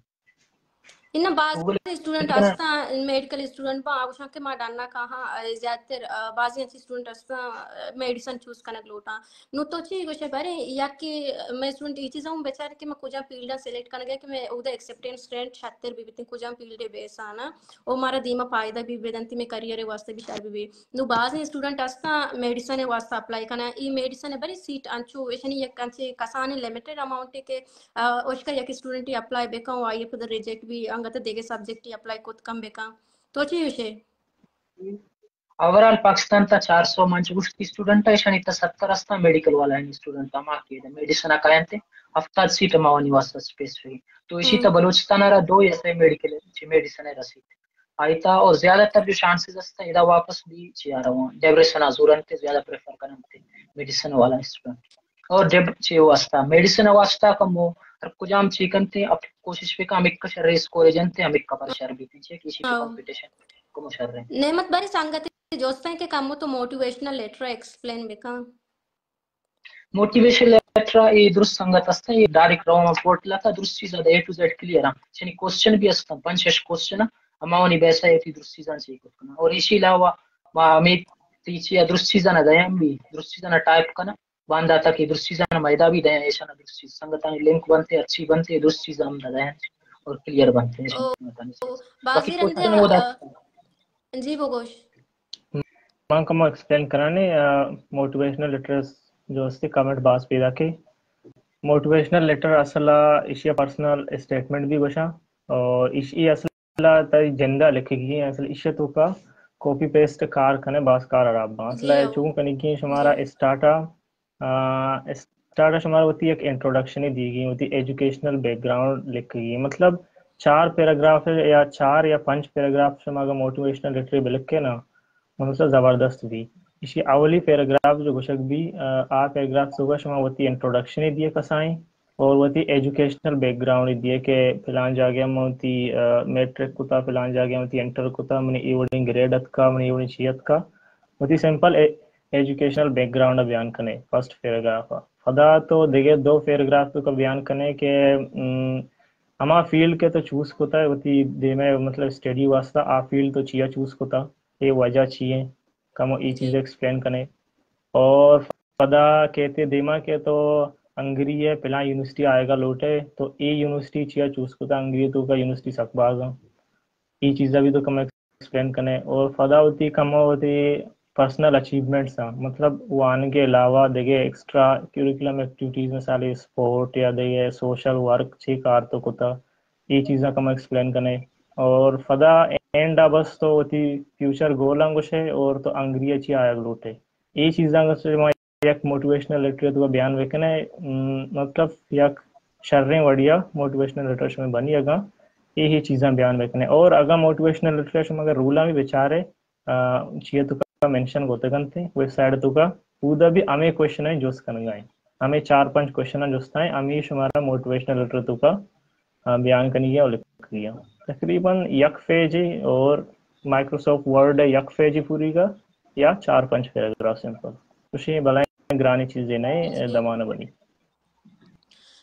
انہاں بعض گوگل اسٹوڈنٹ ہستا، میڈیکل اسٹوڈنٹ با آگوشاں کہ ما ڈنا کہاں، آ، زیادہ تر، آ، بعضی انچی اسٹوڈنٹ ہستا، آ، میڈیسن چوز کنگ لوٹاں۔ نو تو چی گوشے بارے، یا کہ میں اسٹوڈنٹ یہ چیز ہوں بچار کہ میں کجا فیلڈ سلیکٹ کنگ ہے کہ میں اودا ایکسپٹینس رینٹ شتر بھی بیتیں، کجا فیلڈ بیسانا، او مارا دیما فائدہ بھی بدنتی، میں کریئر واسطے بھی شر بھی۔ نو بعض اسٹوڈنٹ ہستا میڈیسن واسطہ اپلائی کنا، ای میڈیسن بری سیٹ انچو، ایشانی یک انچے کسان لمیٹڈ اماؤنٹ کہ آ، اوشکا یک اسٹوڈنٹے اپلائی بکن و آئی پدا ریجیکٹ بی، انگت دگہ سبجیکٹے اپلائی کت کم بکن۔ تو چی گوشے؟ اوورال پاکستان تا چار سو منچ گوشتی اسٹوڈنٹ ہے، ایشانی تا ستر استان میڈیکل والا ہیں اسٹوڈنٹ، ہما کہ میڈیسن کاینتے، ہفتاد سیٹ ہماوانی واسطہ اسپیسیفک۔ تو ایشی تا بلوچستان را دو یا سے میڈیکل، چی میڈیسن ہے رسیت۔ آئی تا اور زیادہ تر جو چانسز ہستا، ادا واپس بھی چی آ رہا ہوں، ڈپریشن آ زورنتے، زیادہ پریفر کرنتے میڈیسن والا اسٹوڈنٹ۔ اور جب چے واسطہ، میڈیسن واسطہ کمو ہر کجام چے کنتے، اب کوشش پہ کام ایک شر ریس کو جنتے، ہم ایک کپر شر بیتے، چے کسی کی ہاں۔ کمپٹیشن کمو شر رہے۔ نعمت بری سنگت جوستیں کہ کمو تو موٹیویشنل لیٹر ایکسپلین بکن۔ موٹیویشن لیٹر اے درست سنگت ہستیں، اے ڈائریکٹ رو پورٹل تا درست چیز اے ٹو زیڈ کلیئر ہیں۔ یعنی کوسچن بھی ہستیں، پنچ شش کوسچن، ہماوانی بیسا اے درست چیزاں چیک کرنا۔ اور اسی علاوہ ما ہمیں تیچی درست چیزاں دیم بھی، درست چیزاں ٹائپ کرنا۔ باندات ءَ کہ درست چیزاں میدہ بھی دیں، ایشاں درست چیز سنگتانی لنک بنتے، اچھی بنتے، درست چیزاں ہم دیں اور کلیئر بنتے۔ او، باقی باقی رندے، کوشچن وہ آ، جی بگوش۔ من کمو ایکسپلین کنانے، آ، موٹیویشنل لیٹرز جو استے کمنٹ باز پیدا کے۔ موٹیویشنل لیٹر اصل ءَ ایشی پرسنل اسٹیٹمنٹ بھی گوشاں اور ایشی اصل ءَ تئی جند ءَ لکھگی ایں، اصل ایشی توکا کاپی پیسٹ کار کنے باز کار حراب باں۔ اصل جی ءَ ہاں۔ چون کنگی ایں شمارا جی۔ اسٹارٹ ءَ، آ، اسٹارٹ ءَ شمارا وتی یک انٹروڈکشن دیگی، وتی ایجوکیشنل بیک گراؤنڈ لکھگی۔ مطلب چار پیراگراف یا چار یا پنچ پیراگراف شما اگر موٹیویشنل لیٹر بلکھے نا، مطلب زبردست بی۔ ایشی اولی پیراگراف جو گوشگ بی، آ، آ پیراگراف توکا شما وتی انٹروڈکشن دیے کسائیں اور وتی ایجوکیشنل بیک گراؤنڈ دیے کہ فلان جاگہ من وتی، آ، میٹرک کتا، فلان جاگہ من وتی انٹر کتا، منی اے وڑیں گریڈ اتکا، منی اے وڑیں چی اتکا۔ وتی سمپل اے-، ایجوکیشنل بیک گراؤنڈ بیان کنے فرسٹ پیراگراف ءَ۔ پدا تو دگہ دو پیراگراف توکا بیان کنے کہ، ام، ہما فیلڈ کہ تو چوز کتا وتی دیمے مطلب اسٹڈی واسطہ، آ فیلڈ تو چیا چوز کتا، اے وجہ چی ایں؟ کمو اے چیز جی۔ ایکسپلین کنے۔ اور پدا کہتے دیما کہ تو ہنگری ءِ پلان یونیورسٹی آئیگا لوٹے، تو اے یونیورسٹی چیا چوز کتا؟ ہنگری توکا یونیورسٹی سک باز ایں۔ اے چیزا بھی تو کمو ایکسپلین کنے۔ اور پدا وتی کمو وتی پرسنل اچیومنٹس ایں، مطلب وانگ ءِ علاوہ دگہ ایکسٹرا کریکولم ایکٹیویٹیز، مثال اسپورٹ یا دگہ سوشل ورک چی کار تو کتا، اے چیزاں کمو ایکسپلین کنے۔ اور پدا اینڈ ءَ بس تو وتی فیوچر گولاں گوشے اور تو ہنگری ءَ چی آیگ لوٹے۔ اے چیزاں گوشے ما یک موٹیویشنل لیٹر توکا بیان بکنے، م، مطلب یک شریں وڑیا موٹیویشنل لیٹر شمے بنی اگاں اے ہی چیزاں بیان بکنے۔ اور اگاں موٹیویشنل لیٹر شما اگر رولاں بھی بچارے، آ، چیئے توکا مینشن کتگ انت، ویب سائٹ توکا، اودا بھی ہمے کوشچن ءَ جست کنگا ایں۔ ہمے چار پنچ کوشچن ءَ جست ایں، ہمے شمارا موٹیویشنل لیٹر توکا، آ، بیان کنگی ایں اور لکھگی ایں۔ تقریباً یک پیجے اور مائیکروسافٹ ورڈ ءِ یک پیجے پوریگا یا چار پنچ پیراگراف سمپل۔ کچھ بلائیں گرانی چیزے نہ ایں، جی۔ دمان بنی۔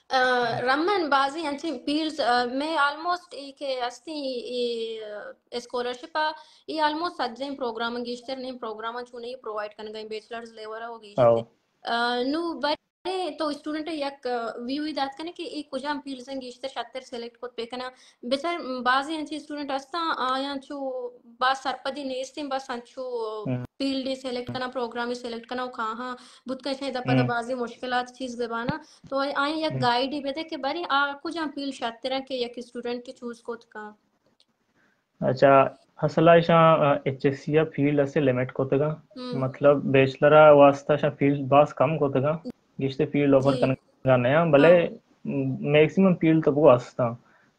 آ، رمن، بازیں انچیں فیلڈز، آ، میں آلموسٹ اے کہ ہستی اے، آ، اسکالرشپ ءَ، اے آلموسٹ سجیں پروگرام، گیشتر نیں پروگرام چونیں پرووائیڈ کنگا ایں، بیچلرز لیول ءَ و گیشتر۔ او۔ آ، نو بارے تو اسٹوڈنٹ یک، آ، ویو ای دات کنے کہ اے کجام فیلڈز ایں گیشتر شتر سلیکٹ کت بکناں۔ بچار بازیں انچیں اسٹوڈنٹ ہستاں، آیاں چو باز سرپدی نیستیں، بس انچو ہم۔ فیلڈ سلیکٹ کناں، پروگرام سلیکٹ کناں و کاہاں بوت کنت شاید پدا ہم۔ بازیں مشکلات چیز بباناں، تو آیاں یک ہم۔ گائیڈے بدے کہ باریں آ کجام فیلڈ شتر ایں کہ یک اسٹوڈنٹ چوز کت کن۔ اچھا، اصل ءَ ایشاں، آ، ایچ ایس سی ءَ فیلڈ اسے لمٹ کتگاں۔ ہم۔ مطلب بیچلر ءِ واسطہ ایشاں فیلڈ باز کم کتگاں۔ گیشتر فیلڈ آفر جی۔ کنگا نیاں، بلے ہاں۔ میکسیمم فیلڈ تو بو ہستاں۔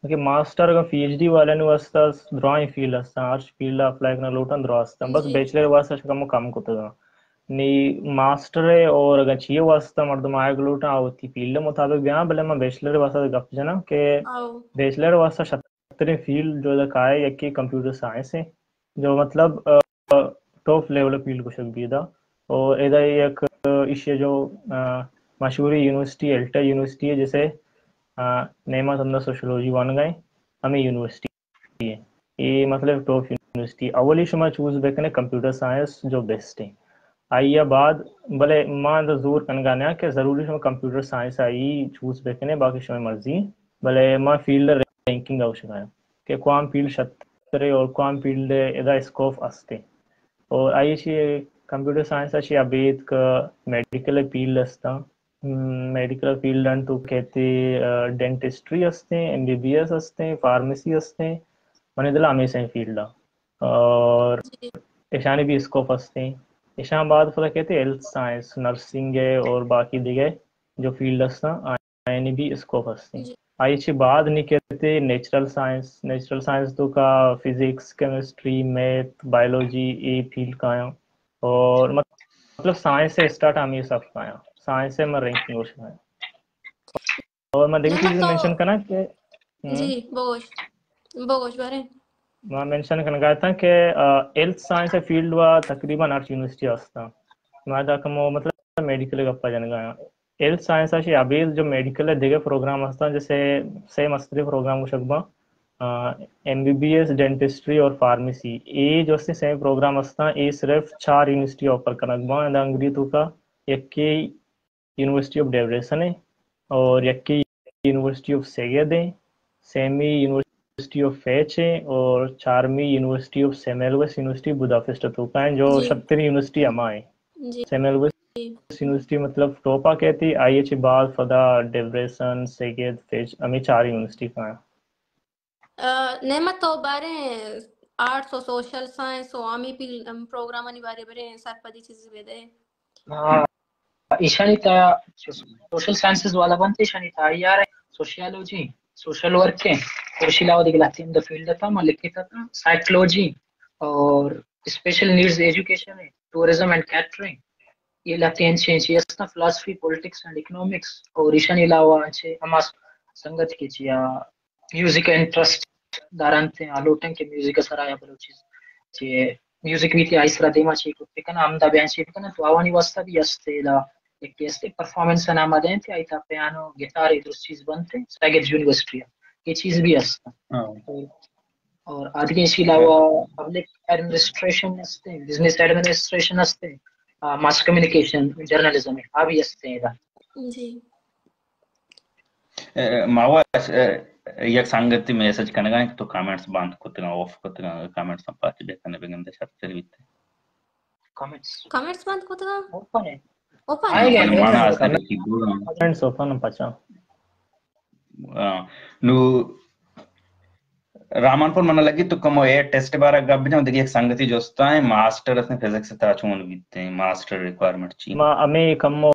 کہ ماسٹر اگاں پی ایچ ڈی والے نو ہستا، درائیں فیلڈ ہستاں، ہر فیلڈ اپلائی کرنا لوٹاں درا ہستاں۔ بس جی۔ بیچلر واسطہ کم کم کتگاں۔ نی ماسٹر ءِ اور اگاں چیئے واسطہ مردم آیگ لوٹاں، آ وتی فیلڈ مطابق بیاں، بلے من بیچلر واسطہ گپ جناں کہ آؤ۔ بیچلر واسطہ شتریں فیلڈ جو ادا کائے یکی کمپیوٹر سائنس ایں، جو مطلب، آ، ٹاپ لیول فیلڈ گوشگ بیدا۔ اور ادا یک، آ، ایشی جو، آ، مشہوری یونیورسٹی، ایلٹا یونیورسٹی ایں، جسے، آ، نیما تندا سوشولوجی وانگا ایں، ہمے یونیورسٹی ایں۔ اے مطلب ٹاپ یونیورسٹی۔ اولی شما چوز بکنے کمپیوٹر سائنس جو بیسٹ ایں۔ آئی ءَ بعد، بلے ما ادا زور کنگا نیاں کہ ضروری شما کمپیوٹر سائنس آئی چوز بکنے، باقی شمئے مرضی۔ بلے ما فیلڈ رینکنگ ءَ گوشگا ایں کہ کوام فیلڈ شترے اور کوام فیلڈ ادا اسکوپ استے۔ اور آئی چی کمپیوٹر سائنس ءَ چی ابید کہ میڈیکل فیلڈ ہستاں۔ ہم، میڈیکل فیلڈ انت تو کہتے، آ، ڈینٹسٹری ہستیں، ایم بی بی ایس ہستیں، فارمیسی ہستیں، منی دل ہمے سیں فیلڈ آں۔ اور جی۔ ایشانی بھی اسکوپ ہستیں۔ ایشان بعد پدا کہتے ہیلتھ سائنس، نرسنگ ہے اور باقی دیگہ جو فیلڈ ہستاں، آیانی بھی اسکوپ ہستیں۔ جی۔ آئی چی بعد نی کہتے نیچرل سائنس، نیچرل سائنس تو کا physics, chemistry, math, biology, a field کایاں۔ اور مطلب سائنس سے اسٹارٹ ہمیں سب کایاں۔ سائنس سے میں رینکنگ ہو سکتا ہے۔ اور میں دیکھ نہ، نہ، چیز تو مینشن کرنا کہ، ہم۔ جی، بگوش۔ بگوش بارے۔ میں مینشن کرنا چاہتا کہ، آ، ہیلتھ سائنس فیلڈ وا تقریباً ہر یونیورسٹی ہستا۔ میں دا کم مطلب میڈیکل گپا جنگا۔ ہیلتھ سائنس ءَ چہ ابید جو میڈیکل ءِ دگہ پروگرام ہستاں، جیسے سے مستریں پروگرام گوشگ باں، آ، M B B S, dentistry اور فارمیسی۔ اے جو ہستیں سے پروگرام ہستاں، اے صرف چار یونیورسٹی آفر کنگ باں۔ ادا ہنگری توکا یکے یونیورسٹی آف ڈیبریسن ہے، اور یکی یونیورسٹی آف سیگد ہے، سیمی یونیورسٹی آف فیچ ہے، اور چارمی یونیورسٹی آف سیمیلوس یونیورسٹی بدافسٹ توکا ہیں، جو جی۔ شتر یونیورسٹی ہما ہے۔ جی۔ سیمیلوس جی۔ یونیورسٹی مطلب ٹوپا کہتی، آئی ایچ بعد فدا ڈیبریسن، سیگد، فیچ، ہمیں چار یونیورسٹی کا ہیں۔ آ، نعمت، تو باریں آرٹس و سوشل سائنس و ہمے پی-، ام، پروگرامانی بارے بریں سرپدی چیزے بدے۔ ہاں، ایشانی تا سوشل سائنسز والا بنت، ایشانی تا آئی آر ہے، سوشیالوجی، سوشل ورک ہے، اور ایشی علاوہ دیگہ لہتیں ہمدا فیلڈ تا ما لکھتا تا، سائیکولوجی اور اسپیشل نیڈز ایجوکیشن ہے، ٹورازم اینڈ کیٹرنگ، یہ لہتیں انچیں انچیں استا، فلاسفی، پولیٹکس اینڈ اکنامکس، اور ایشانی علاوہ انچیں ہما سنگت کے چیا میوزک ء انٹرسٹ دارنت، آ لوٹن کہ میوزک ء سرا یا بلوچی چہ میوزک بیت، آئی سرا دیما چی کت بکن، ہمدا بیان چی بکن، تو آوانی واسطہ بھی است ادا، یک کہ است پرفارمنس نام دینت، آئی تا پیانو، گٹار، ای درست چیز بنت، ساگت یونیورسٹی ء یہ چیز بھی است۔ ہاں۔ اور، اور آدگی اسی علاوہ پبلک ایڈمنسٹریشن است، بزنس ایڈمنسٹریشن است، آ، ماس کمیونیکیشن، جرنلزم ہے، آ بھی است ادا۔ جی۔ اے، ماوا، اے، یک سنگتی میسج کنگا کہ تو کمنٹس بند کتگا، آف کتگا، کمنٹس پاچ بکنے بگندے شرتر بیتے۔ کمنٹس۔ کمنٹس بند کتگا؟ اوپن ہے۔ اوپن آئے ہے۔ گئے۔ اوپن مانا آستا لکھی دو۔ کمنٹس اوپن پچا۔ آ، نو، رحمان پور منا لگی تو کمو اے ٹیسٹ بارا گپ جاں، دیگه یک سنگتی جستا ہے، ماسٹر اسنے فزکس تا چون بیتے ہیں، ماسٹر ریکوائرمنٹ چی؟ ما ہمیں کمو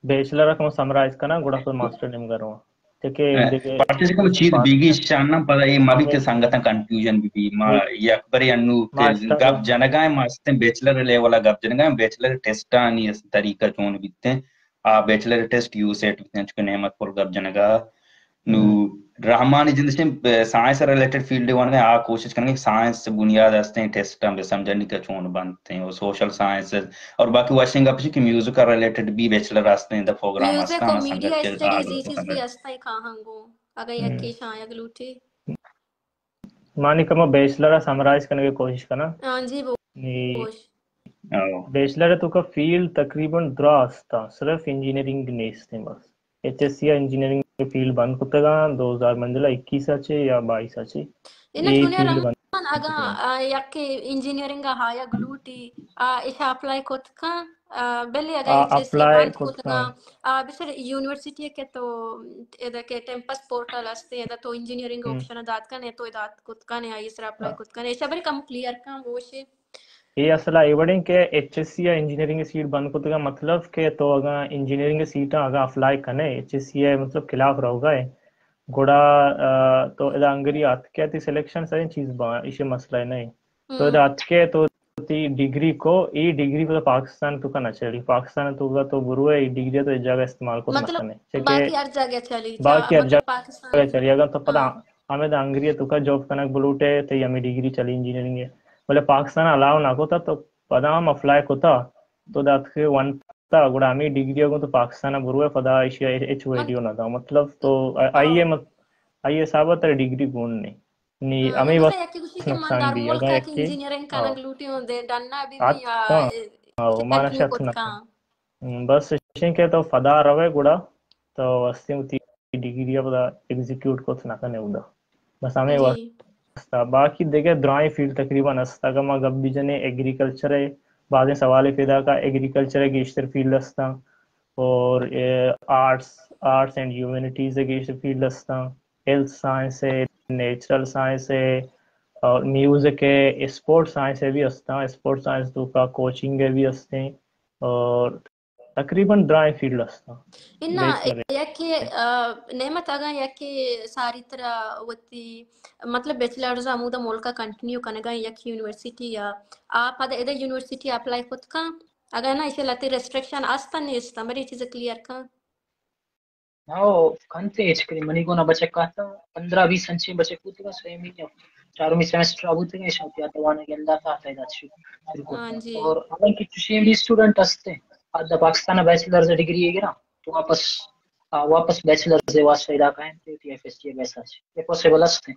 بیچلر کمو سمرائز کنا، گڑا پہ ماسٹر نیم کروں۔ ٹھیک ہے، اے، دیگه پارٹی سے کمو چیز بیگی شان نہ پتا، یہ مبی کہ سنگتاں کنفیوژن بھی بھی، ما یک بری انو کہ ماسٹر گپ جنگا ہے، ماسٹر بیچلر لیول گپ جنگا ہے، بیچلر ٹیسٹ آنی اس طریقہ چون بیتے ہیں۔ آ بیچلر ٹیسٹ یو سیٹ بیتیں، چونکہ نعمت پل گپ جنگا۔ نو ہم۔ رحمان جند سے، اے، سائنس ریلیٹڈ فیلڈ وانگا، آ کوشش کنگا کہ سائنس بنیاد ہستیں ٹیسٹ ہم بہ سمجھنی کہ چون بنتے ہیں، اور سوشل سائنس اور باقی واشنگ اپ کہ میوزک ریلیٹڈ بھی بیچلر ہستیں، دا پروگرام میوزک ہستاں، اور میڈیا سنگت کے اسٹڈیز آگے یہ چیز بھی ہستیں کہاں گو، اگر ہم۔ یکی شاید لوٹی۔ مانی کما بیچلر ء سمرائز کنگ ء کوشش کناں۔ ہاں جی، بو-، نی بوش۔ بیچلر ء توکا فیلڈ تقریباً درا استا، صرف انجینئرنگ نیست ہیں بس۔ ایچ ایس سی ء انجینئرنگ فیلڈ بند کتگاں دو ہزار منزل اکیس ء چے یا بائیس ء چے۔ انت اے چونیا فیلڈ بند رحمان اگاں، کتگاں۔ آ، یکے انجینئرنگ ء ہایا گلوٹی، آ، ایشا اپلائی کت کن؟ آ، بلے اگاں آ، ایچ ایس سی اپلائی بند کت کتگاں، کن۔ آ، بچار یونیورسٹی کہ تو ادا کہ ٹیمپس پورٹل است، ادا تو انجینئرنگ ہم۔ آپشن دات کن، تو ادا کت کن، آئی سرا اپلائی آ۔ کت کن، ایشا بری کم کلیئر کن گوشے۔ اے اصل ء اے وڑیں کہ ایچ ایس سی ء انجینئرنگ سیٹ بند کتگاں، مطلب کہ تو اگاں انجینئرنگ سیٹاں اگاں اپلائی کنے، ایچ ایس سی ء مطلب خلاف روگا ہے، گڑا، آ، تو ادا انگری آتکے تی سلیکشن سریں چیز با، ایشی مسئلہ نہیں۔ تو ہم۔ ادا اتکے تو تی ڈگری کو، ای ڈگری پدا پاکستان تو کا نہ چلی۔ پاکستان تو کا تو برو ہے، ای ڈگری تو ایک جگہ استعمال کو نہ مطلب کنے۔ چہ کہ باقی ہر جگہ چلی، باقی ہر مطلب جگہ پاکستان چلی۔ اگر تو پدا ہاں۔ ہمیں دا انگری تو کا جاب کنک بلوٹے، تے ہمیں ڈگری چلی انجینئرنگ ہے۔ بلے پاکستان الاؤ نہ کوتا تو پدا ہم اپلائی کوتا، تو دا اتکے ون تا گڑا ہمیں ڈگری کو تو پاکستان برو ہے، پدا ایشیا ایچ ویلیو نہ دا۔ مطلب تو آ-، آئی ہے ہاں۔ مت-، آئی حساب تر ڈگری گون نہیں۔ نی ہاں، ہمیں مطلب وقت یکی گوشی کہ من نقصان دار بھی، ملک اگاں ہے کہ یکی انجینئرنگ ہاں۔ کنگ لوٹی ہوں دے، ڈن نہ بھی آت-، بھی، آ، ہاں، اے، ہاں، مانا کنٹینیو شت کت نہ کن۔ ہم، بس اشیں کہ تو پدا روے گڑا، تو ہستی وتی ڈگری پدا ایگزیکیوٹ کت نہ کنے اودا۔ بس ہمیں جی۔ واسطہ۔ باقی دیگہ درائیں فیلڈ تقریباً ہست۔ اگر ما گپ بھی جنے ایگریکلچر ہے، بعضیں سوال پیدا کا ایگریکلچر ہے گیشتر فیلڈ ہستاں، اور، اے، آرٹس، آرٹس اینڈ ہیومینٹیز ہے گیشتر فیلڈ ہستاں۔ ہیلتھ سائنس ہے، نیچرل سائنس ہے، اور میوزک ہے، اسپورٹس سائنس ہے بھی ہستاں، اسپورٹس سائنس تو کا کوچنگ ہے بھی ہستیں، اور تقریباً درائیں فیلڈ ہستاں۔ انا بیچلر ہے۔ یکے، آ، نعمت اگاں یکے ساری طرح وتی، مطلب، بیچلرز ہمودا ملکا کنٹینیو کنگا یک یونیورسٹی یا آ پدا ادا یونیورسٹی اپلائی کت کن؟ اگاں نہ، ایشی لتی ریسٹرکشن است نیست، مری چیز کلیئر کن۔ ہاں، کنتے ہچ کلی منی گونا بچک آتا، پندرہ بیس انچیں بچک بوتگا، سیمی یا چارمی سیمسٹر آ بوتگا، ایشاں وتی آ توانگ گندا تا، تا ادا شروع، شروع کرتا۔ ہاں جی۔ اور حالانکہ چشیں بھی اسٹوڈنٹ ہستے، آ دا پاکستان بیچلرز ڈگری گرا، تو واپس، آ، واپس بیچلرز واسطہ ادا کائیں، تو ٹی ایف ایس ٹی بیسا چھ۔ یہ پاسبل ہستے۔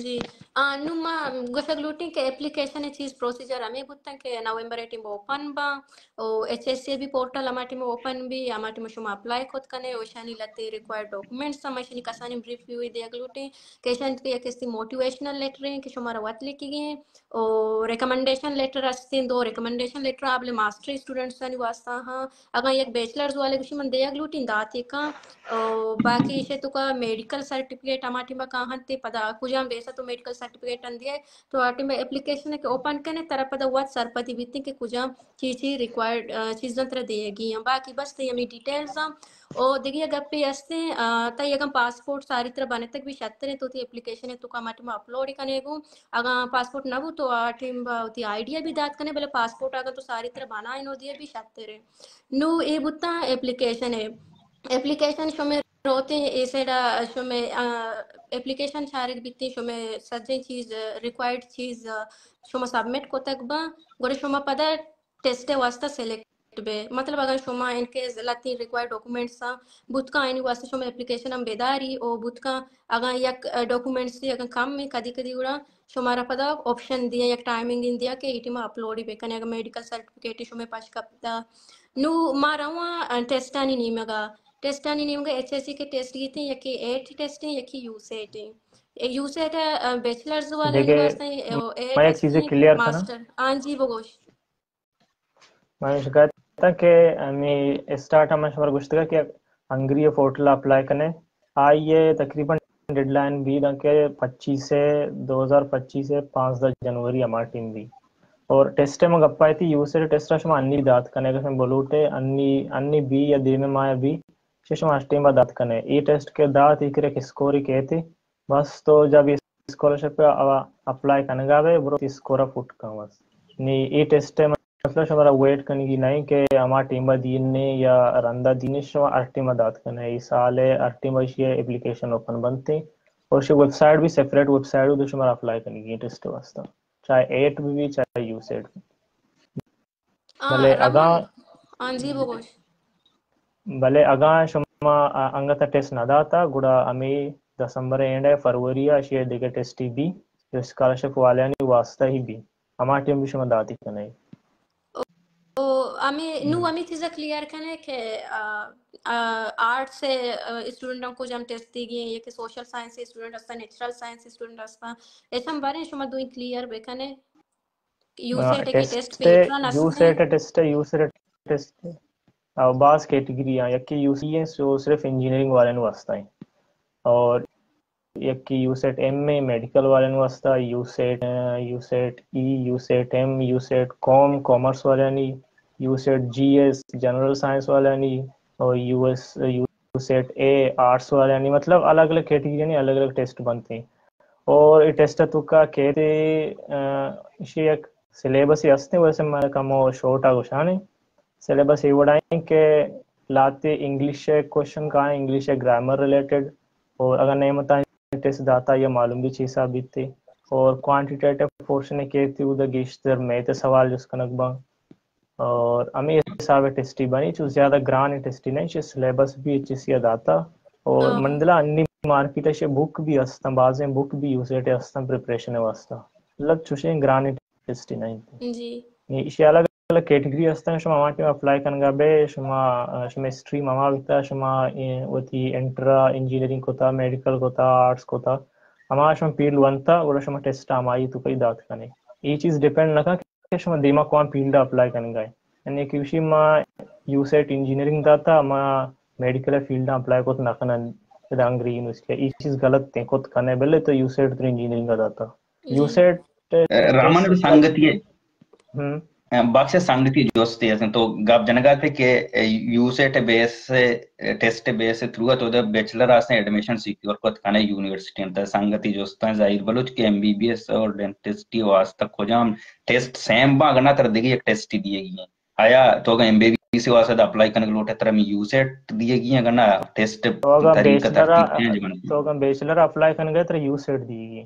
جی۔ آ، نوں ما گوشگ لوٹیں کہ اپلیکیشن ءِ چیز پروسیجر ہمے بوتن کہ نومبر ءِ ٹیم اوپن باں، او H S C B portal ہما ٹیم اوپن بی، ہما ٹیم شما اپلائی کت کنے، او ایشانی لتے ریکوائرڈ ڈاکومنٹس ہم ایشانی کسانی بریف ویو دیگ لوٹیں کہ ایشانی تو یک استی موٹیویشنل لیٹر ہیں کہ شمارا وت لکھگی ہیں، او ریکمنڈیشن لیٹر ہستیں، دو ریکمنڈیشن لیٹر قابل ماسٹر اسٹوڈنٹسانی واسطہ ہاں۔ اگاں یک بیچلرز والے گوشی من دیگ لوٹیں داتے کاں، او باقی ایشی تو کا میڈیکل سرٹیفکیٹ ہما ٹیم کاں ہنتے، پدا کجام بیسا تو میڈیکل سرٹیفکیٹ ان دیئے، تو آ ٹیم اپلیکیشن کہ اوپن کنے ترا پدا وت سرپدی بیتیں کہ کجام چی چی ریکوائرڈ، آ، چیزاں ترا دیگی ہیں۔ باقی بس تئی ہمیں ڈیٹیلز ہیں۔ او دگہ یک گپے ہستیں، آ، تئی اگاں پاسپورٹ ساری ترا بنتگ بھی شتریں تو تئی اپلیکیشن تو کا ہما ٹیم اپلوڈ کنے گوں۔ اگاں پاسپورٹ نہ بو تو آ ٹیم با وتی آئیڈیا بھی دات کنے، بلے پاسپورٹ اگاں تو ساری ترا بنائیں نو دیئے بھی شتریں۔ نو اے بوتاں اپلیکیشن ہے۔ اپلیکیشن شمے روتیں اے سیڈا شمے، آ، اپلیکیشن چارگ بیتیں شمے سجیں چیز، ریکوائرڈ چیز، آ، شما سبمٹ کتگ باں، گڑا شما پدا ٹیسٹ ءِ واسطہ سلیکٹ بے۔ مطلب اگر شما ان کیس لتیں ریکوائرڈ ڈاکومنٹس آں بوتکاں آئینی واسطہ شما اپلیکیشن ہم بداری او بوتکاں اگاں یک، آ، ڈاکومنٹس اگاں کم ہیں کدی کدی گڑا شمارا پدا آپشن دیا، یک ٹائمنگ دیا کہ اے ٹیم اپلوڈ بکنے، اگر میڈیکل سرٹیفکیٹ شمے پاش کپتا۔ نو ما رواں، آ، ٹیسٹانی نیمگا۔ ٹیسٹانی نیمگا ایچ ایس سی کے ٹیسٹ گیتیں، یکی ایٹ ٹیسٹ ہیں، یکی یو سیٹ ہیں۔ اے یو سیٹ، آ، بیچلرز والے دیکھے، واسطے، او ایٹ میں ایک چیزیں ٹیسٹ ہیں، کلیئر کرنا۔ ماسٹر۔ ہاں جی، بگوش۔ من شکایت کہ ہمیں اسٹارٹ ہم شمار گوشتگا کہ ہنگری پورٹل اپلائی کنے، آئی ءِ تقریباً ڈیڈ لائن بی داں کہ پچیس ءِ، دو ہزار پچیس ءِ پانزدہ جنوری ہما ٹیم بی۔ اور ٹیسٹ ءِ من گپا ایتی یو سیٹ ٹیسٹ ءَ شما انی دات کنے، اگر شما بلوٹے انی، انی بی یا دیمے ماہ بی، چہ شما ہر ٹیم دات کنے۔ اے ٹیسٹ کہ دات، اے کرے کہ اسکور کیتے، بس تو جب اسکالرشپ ءَ اپلائی کنگا بے، برو تئی اسکور ءَ پٹ کن بس۔ نی اے ٹیسٹ ءِ مطلب شمارا ویٹ کنگی نہیں کہ ہما ٹیم ءَ دینے یا رندا دینے، شما ہر ٹیم ءَ دات کنے۔ اے سال ءِ ہر ٹیم ءَ ایشی ءِ اپلیکیشن اوپن بنتے اور ایشی ویب سائٹ بھی سیپریٹ ویب سائٹ ہو تو شمارا اپلائی کنگی اے ٹیسٹ ءِ واسطہ، چاہے ایٹ بی بی، چاہے یو سیٹ بی۔ آ، بلے رحمان، اگاں، آ، جی بگوش۔ بلے اگاں شما، آ، انگت ٹیسٹ نہ داتا، گڑا ہمے دسمبر ءِ اینڈ ءَ، فروری ءَ، ایشی ءِ دگہ ٹیسٹی بی، جو اسکالرشپ والانی واسطہ ہی بی، ہما ٹیم بھی شما داتی کنے۔ او، ہمے، نو ہمے چیزا کلیئر کنے کہ، آ، آ، آرٹس ءِ، آ، اسٹوڈنٹاں کجام ٹیسٹ دیگی ہیں، یا کہ سوشل سائنس ءِ اسٹوڈنٹ ہستاں، نیچرل سائنس ءِ اسٹوڈنٹ ہستاں، ایشاں بارے شما دوئیں کلیئر بکنے۔ یو آ، سیٹ ءِ کہ ٹیسٹ ٹیسٹ، پیٹرن یو ہستیں۔ سیٹ ءِ ٹیسٹ، یو سیٹ ءِ ٹیسٹ، آ، باز کیٹیگری ہیں، یکی یو سی ہیں، سو صرف انجینئرنگ والے نو واسطہ ہیں۔ اور یکی یو سیٹ ایم اے میڈیکل والے نو واسطہ، یو سیٹ، آ، you set E, USAT M, USAT com, commerce والے نی، USAT G S, general science والے نی، اور U S, USAT A arts والے نی، مطلب الگ الگ کیٹیگری نی الگ الگ ٹیسٹ بنتے ہیں۔ اور اے ٹیسٹ ءِ توکا کیتے، آ، ایشی یک سلیبس ہی ہستیں، ویسے من کم و شارٹ آ گوشانے۔ سلیبس اے وڑا ہیں کہ لاتے انگلش ءِ کوشچن کا ہیں، انگلش ءِ گرامر ریلیٹڈ، اور اگر نعمتاں ٹیسٹ داتا یا معلوم بھی چی حساب بیتے، اور کوانٹیٹیو پورشن کیتے اودا گیشتر میتھ ءِ سوال جست کنگ باں۔ اور ہمے حساب ءَ ٹیسٹی بنی، چو زیادہ گران ٹیسٹی نہیں، چہ سلیبس بھی اچھی سی داتا۔ اور ہاں۔ من دلا انی مارکیٹ ءَ بک بھی ہستاں، بازیں بک بھی یو سیٹ ءِ ہستاں پریپریشن ءِ واسطہ۔ مطلب چوشیں گران ٹیسٹی نہیں۔ جی۔ نی ایشی الگ الگ کیٹیگری ہستاں، شما ہما ٹائم اپلائی کنگا بے، شما، شما اسٹریم ہما بیتا، شما، اے، وتی انٹرا انجینئرنگ کتا، میڈیکل کتا، آرٹس کتا، ہما شما فیلڈ ونتا، گڑا شما ٹیسٹ ہمائی تو کئی دات کنے۔ اے چیز ڈیپینڈ نہ کن کہ شما دیما کون فیلڈ ءَ اپلائی کنگا ئے۔ یعنی کہ گوشی ما یو سیٹ انجینئرنگ داتا، ما میڈیکل فیلڈ ءَ اپلائی کت نہ کنن، ادا ہنگری یونیورسٹی ءَ۔ اے چیز غلط ہیں، کت کنے، بلے تو یو سیٹ تو انجینئرنگ ءَ داتا۔ جی۔ یو سیٹ، رحمان ٹیسٹ سنگتی ہے۔ ہم۔ بخش سنگتی جوستے ہیں، تو گپ جنگا تھے کہ یو سیٹ بیس ٹیسٹ بیس تھرو تو بیچلر آستے ایڈمیشن سیکیور کت کنے یونیورسٹی انت۔ سنگتی جوستاں ظاہر بلوچ کہ ایم بی بی ایس اور ڈینٹسٹی واسطہ کجام ٹیسٹ سیم باں، اگر نہ تر دیگه یک ٹیسٹ دیگی ہیں۔ آیا تو اگر ایم بی بی ایس واسطہ اپلائی کنگ لوٹے تر ہمیں یو سیٹ دیگی ہیں، اگر نہ ٹیسٹ تو اگر طریقہ بیچلر، ترتیب چینج بنتی؟ تو اگر بیچلر اپلائی کنگ تر یو سیٹ دیگی۔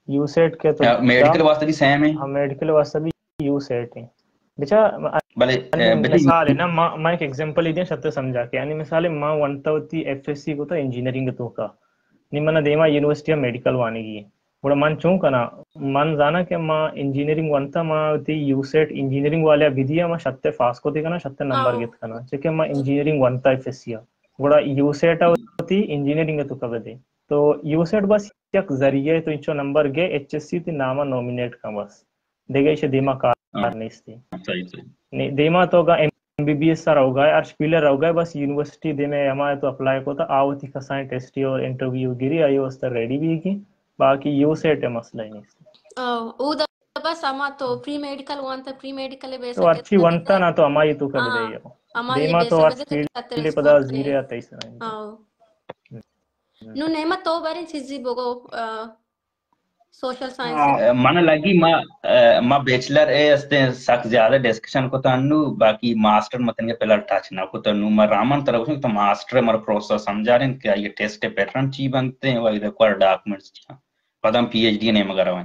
یو سیٹ کے تو آ، میڈیکل واسطہ بھی سیم ہے؟ ہاں، میڈیکل واسطہ بھی یو سیٹ ہے۔ بچا، بلے، آ، بلے مثال ہے نا، ما، ما ایک ایگزامپل ہی دیں، شتے سمجھا کے۔ یعنی مثال ہے، ما ونتا ہوتی ایف ایس سی کو تو انجینئرنگ تو کا۔ نی منا دیما یونیورسٹی آف میڈیکل وانگی ہے۔ گڑا من چون کناں؟ من زاناں کہ ما انجینئرنگ ونتا، ما وتی یو سیٹ انجینئرنگ والے ءَ بدیا، ما شتے پاس کتی کناں، شتے نمبر گت کناں، چہ کہ ما انجینئرنگ ونتا ایف ایس سی ءَ۔ گڑا یو سیٹ ءَ وتی انجینئرنگ ءِ توکا بدے۔ تو یو سیٹ بس یک ذریعہ ءِ، تو انچو نمبر گے، ایچ ایس سی تی نام ءَ نامینیٹ کن بس۔ دگہ ایشی دیما کار نیستی۔ نی-، دیما تو گا ایم بی بی ایس ءَ روگا ئے، ارش پیلر روگا ئے، بس یونیورسٹی دیما ہما تو اپلائی کتا، آ وتی کسانیں ٹیسٹی اور انٹرویو گری، آئی واسطہ ریڈی بیگی، باقی یو سیٹ ءِ مسئلہ ہی نیست۔ او، او دا بس ہما تو پری میڈیکل وانتا، پری میڈیکل بیس تو ہرچی ونتا نا تو ہمائی توکا بدے۔ دیما تو ہر فیلڈ پدا زیرے آ تئی سرا۔ نو نیما تو باریں چیزی بگو، آ، سوشل سائنس۔ من لگی ما، ما بیچلر ءَ استیں سک زیادہ ڈسکشن کتا انو، باقی ماسٹر متن کے فی الحال ٹچ نہ کتا۔ نو ما رامن ترا گوشن تو ماسٹر مر پروسیس سمجھاریں کہ آئی ٹیسٹ پیٹرن چی بنتے ہیں، وائی ریکوائر ڈاکومنٹس چی ہیں۔ پدا ہم پی ایچ ڈی نے مگر رویں۔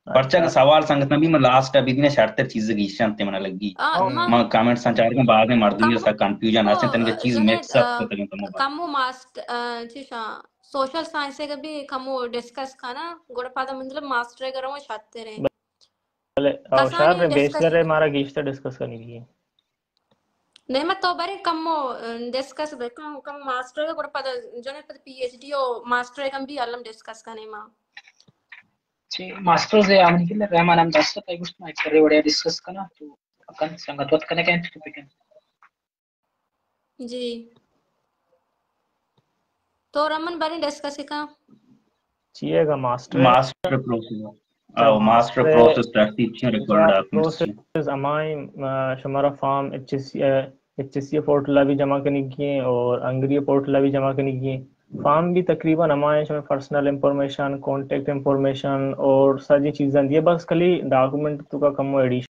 پرچا کہ سوال سنگتاں بھی من لاسٹ ءَ بھی دینا شرتر چیز گیشان تے من لگی۔ من کمنٹس سنچار کن بعد مردمی سا کنفیوژن ہستیں، تنگے چیز مکس اپ کتگیں تو۔ کمو ماسٹ-، آ، چیشاں، سوشل سائنس ءَ بھی کمو ڈسکس کنا، گڑا پدا مطلب ماسٹر ءَ گرو شرتر ہیں۔ بلے، او شر بیچلر ءَ مارا گیشتر ڈسکس کرنی بھی۔ نہیں، میں تو بارے کمو، آ، ڈسکس بکن، کم ماسٹر ءَ گڑا پدا جنے پدا پی ایچ ڈی او ماسٹر ءَ کم بھی الم ڈسکس کنے ما۔ چی ماسٹرز ءَ آمنی کے لیے رحمان ہم دست تئی گوشت، ما ایک کرے وڑے ڈسکس کنا تو اکن سنگت وت کنے کن تو بکن۔ جی۔ تو رمن بارے ڈسکس کا؟ چیئے گا ماسٹر؟ Master process. او، ماسٹر پروسیس ترتیب چی ریکوائرڈ ڈاکومنٹس چی؟ پروسیس ہمائیں، آ، شمارا فارم ایچ ایس سی، آ، ایچ ایس سی پورٹل بھی جمع کرنی کی ہیں اور انگری پورٹل بھی جمع کرنی کی ہیں۔ فارم بھی تقریباً ہمائیں، شمارا پرسنل انفارمیشن، کانٹیکٹ انفارمیشن اور ساری چیزاں دیے، بس خالی ڈاکومنٹ توکا کم ایڈیشن